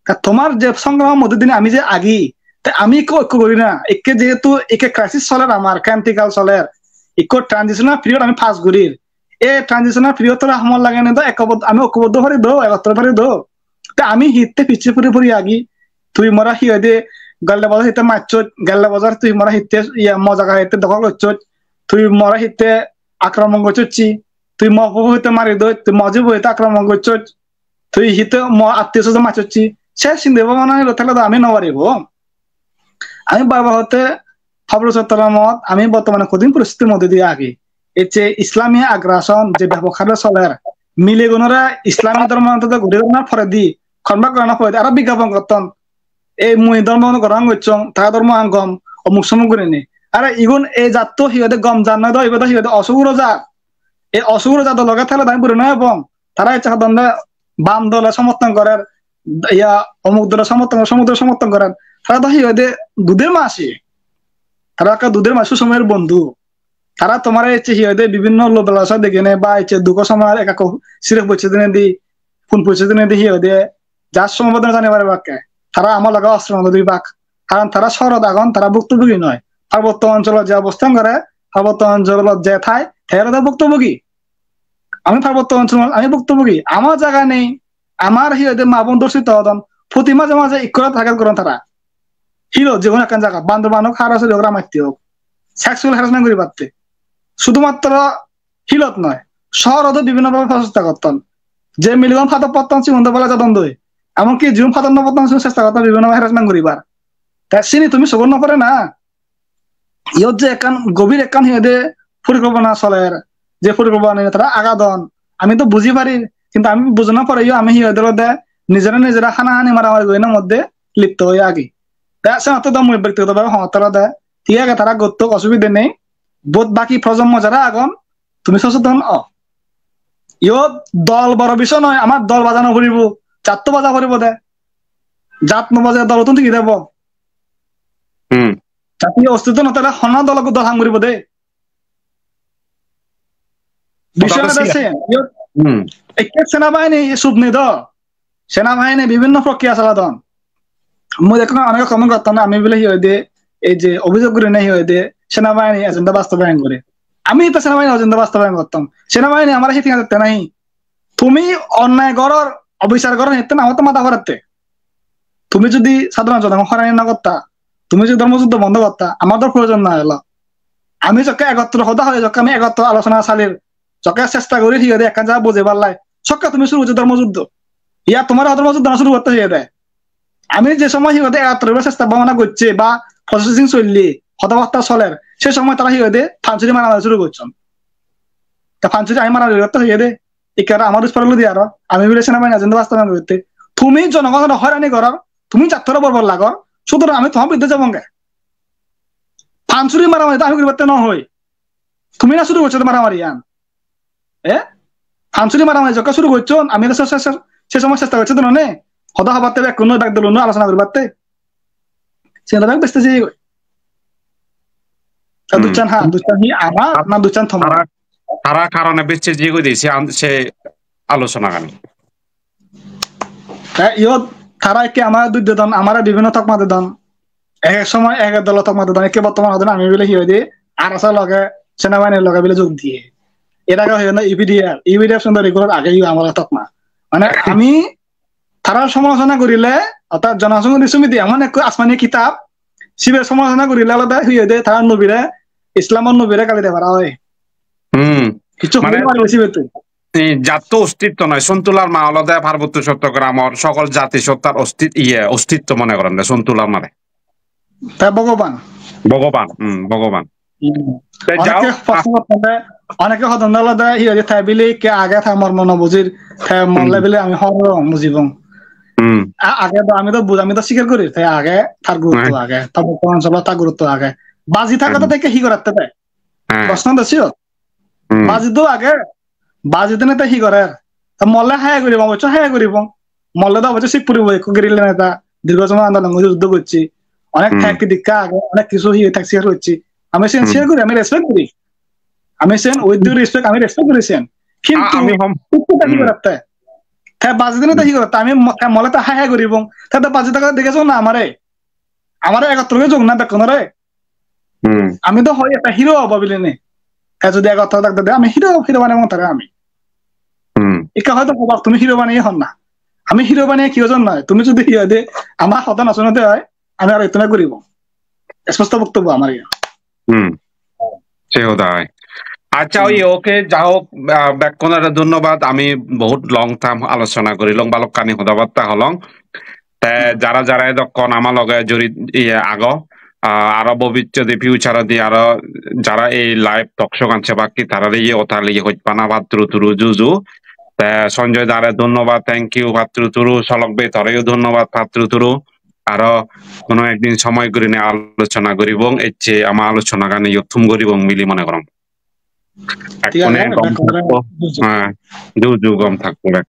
Ta tomar je songramor moddhe diye ami je agi, ta ami ikko oikko guri na, ikke jehetu ikke crisis soler amar, cantical soler, ikko transitional period ami pass gurir. E transitional period tora hamar lagene do ekobod-, ami oikoboddho pari do, ekottor pari do. Ta ami hitte picche puri puri agi, tui more hi hoide gelle bojor hitte macchoj, gelle bojor tui more hitte, iya, mo jaga hitte dokhol gocchoj, tui more hitte akromon gocchocchi, tui mo puo hitte mari doj, tui mo jibo hitte akromon gocchoj, tui hitte mo attiyo sojon macchocchi, se sinde bhabana ilo thele do ami no paribo. Ami bar bar hotte Thapar Chottoramot ami bortomane hodin poristhiti moddhe diye agi. Ecche Islami aggression je bepok hare soler, milegunore Islami dhormo antoto guri dona poredi, convert gorana poredi, aro bigyapon gotton. Ei mui dhormo grohon gocchong, tara dhormo an gom, omuk somuk gurinei. Are igun ei jatto hi hoide gom jat noi do, ibe do hi hoide osuguro jat. Ei osuguro jatto loge thele do ami buri no ebong. Tara ecche hodonde bam dole somorthon gorer, iya, omuk dole somorthon gorer, somuk dole somorthon gorer. Tara do hi hoide duder masi. Tara ekka duder masi, susomer bondhu. Tara tomare ecche hi hoide bibinno lobelasa degene ba ecche dugo somoy ekka ekka sirek pocche dinedi, phone pocche dinedi hi hoide jar somoy bodone jani paribakke. Tara ama loge ostro no dibak. Karon tara sohrot agon, tara bhuktobogi noi. Parbotto oncholot je obosthan gore, parbotto oncholot je thai, te olode bhuktobogi. Ami parbotto oncholot, ami bhuktobogi. Ama jaga nei, amar hi hoide ma bon dorshito odon, proti maje maje ikkore target goron tara. Hilo, je hono ekkan jaga, Bandarban ok, Harasuri ok, Ramatte ok. Sexual harassment guribatte. Sudumatro hilot noi, sohorot o bibhinno bhabe prochesta gotton. Je milegun padot potton, sigun do bala jadon doi. Emonki jigun padot no potton, sigun chesta gotton bibhinno bhabe harassment guribar. Ta sini tumi sogot no pore na? Iyot je ekkan gobir ekkan hi hoide porikolpona soler, je porikolpona niye tara agadon, ami do buji pari, hintu ami bujana poreyo ami hi hoide olode nijore nijore hanahani maramari gorinor moddhe lipto oi agi. Ta se hotte do mui bektigoto bhabe homotte olode, thik age, tara gottok, osubide nei, but baki projonmo jara agon, tumi soseton o. Iyot dol boro bisoy noi, amar dol bajana poribo, jatto baja poribo de. Jat no bajale dolottun tigi debo. Hmm. Jatiyo ostitto no thale hono dol, dol ham guribo de. Hoda bisoy to olode siyan. Se, iyot Hmm. Ekke senabahini sup nei do. Senabahini bibhinno prokriya saladon. Mui ekko onege comment gotton, ami bile hi hoide, ei je obhijog gurinei hi hoide, senabahini agenda bastobayon gore. Ami to senabahini agenda bastobayon gotton. Senabahini amare hi thik age te nahi? Tumi onnay goror, obisar goror, hitte na amatte mada horatte. Tumi jodi sadharon jonogon horani no gotta, tumi jodi dhormo juddho bondo gotta, amar do proyojon no elo. Ami jokke egottor hoda hoi, jokke ami egottor alochona salir, jokke chesta guri hi hoide ekkan jaga bujebar lai, sokke tumi suru goccho dhormo juddho. Iya tomare dhormo juddho no suru gotte hoide. Ami je somoy hi hoide egottor obar chesta bhabona gocche ba processing solle, hoda batta soler, se somoy tara hi hoide Pansuri maramari suru gocchon. Ta Pansuri ami maramari gotte hoide, ikkara amar uspar lodi aro, ami bile senabahini agenda bastobayon gotte. Tumi jonogonore horani goror, tumi jattore bor bor lagor, sutorang ami tomar biruddhe jabonge. Pansuri maramari to ami guribatte no hoi. Tumi na suru goccho maramari an. Eh? Pansuri maramari jokke suru gocchon, ami to se, se, se, se somoy chesta gocchi do none. Hoda hobatte bekkun noi, bek dol noi alochona guribatte. Siyan bek beste jeyegoi. Ta Hmm. Dushan ha, dushan hi amar na dushan tomar? Tara, tara karone beste jeyegoi de se an-, se alochona gani. Te iyot tara ekke amare duj dedon, amare bibhinno tokma dedon. Ek ek somoy ek ek dolo tokma dedon, ekke bottoman hodon ami bile hi hoide, ARSA loge, senabahinir loge bile jog diye. Er age hoyonde U P D F, U P D F sundor igulo age yo amare tokma. Mane ami tarar somalochona gurile, orthat Jonosonghoti Somiti emon ekko asmani kitab, sibe somalochona gurile olode hi hoide tara nobire, Islamor nobire gali de para oi. Hmm. Kichu mane hoi no pare besi betu. Ei jatto ostitto noi, Sontular ma olode Parbotto Chottogramor sokol jati sottar ostit-, iye, ostitto mone goronde Sontular mare. Te Bhogoban. Bhogoban, hmm, Bhogoban. Hmm. Te jao, oneke ah, proshno gotte, oneke hodonde olode, hi hoide, te bile ke age te mormo no bujir, te molle, hmm, bile ami hor bujibong. Hmm. A-, age do ami do buj-, ami do sikar guri, te age tar gurutto, hmm, age, ta bottoman solo tar gurutto age. Baji thagede, hmm, te ke hi goratte te? Hmm. Proshno do siyot. Hmm. Baji do age, baji dine te hi gorer? Ta molle haya guribong, obosso haya guribong. Molle do obosso sik puribo, ekko guerrilla neta, dirgho somoy andolon guri juddho gocche. Onek, hmm, thek dikka age, onek kichu hi thek share gocche. Ami sen, hmm, share guri, ami respect guri. Ami sen, with due respect, ami respect guri sen. Kintu a-, ami hom-, ukku ta hi, hmm, goratte? Te baji dine te, hmm, hi goratte? Ami mo-, te molle ta haya guribong. Te, te baji ta dege jok na amare. Amare ekotro guri jok na bekkunore. Hmm. Ami do hoi ekka hero obo bilinei. Te jodi ekotro thakte de ami hero, hero banebong tare ami. Hmm. Ekka hoyto hobak tumi hero baneye hon na. Ami hero baneye ki ojon noi. Tumi jodi hi hoide ama hoda no sunode oi, ami aro ittun guribo. Sposto boktobbo amar iyan. Hmm. Se hoda oi. Accha, oi, hmm, okay, ja hok, ah, bekkunore dhonnobad. Ami bohut long term alochona gorilong, balokkani hoda batta holong. Te jara jara edokkon ama loge juri-, iye ago, ah, aro bobissote future-odi aro jara ei live talk show gan sebak ki tarare iye otali iye hojpana patturu turu juju. Te Sanjoy dare dhonnobad, thank you patturu turu, Solok bhei toreyo dhonnobad patturu turu. Aro hono ekdin somoy gurinei alochona guribong, ecche ama alochona gan iyot thum guribong bili mone gorong. Thik age, ekkone gom bekkore thakko. Juju. Ha, juju, gom thakko.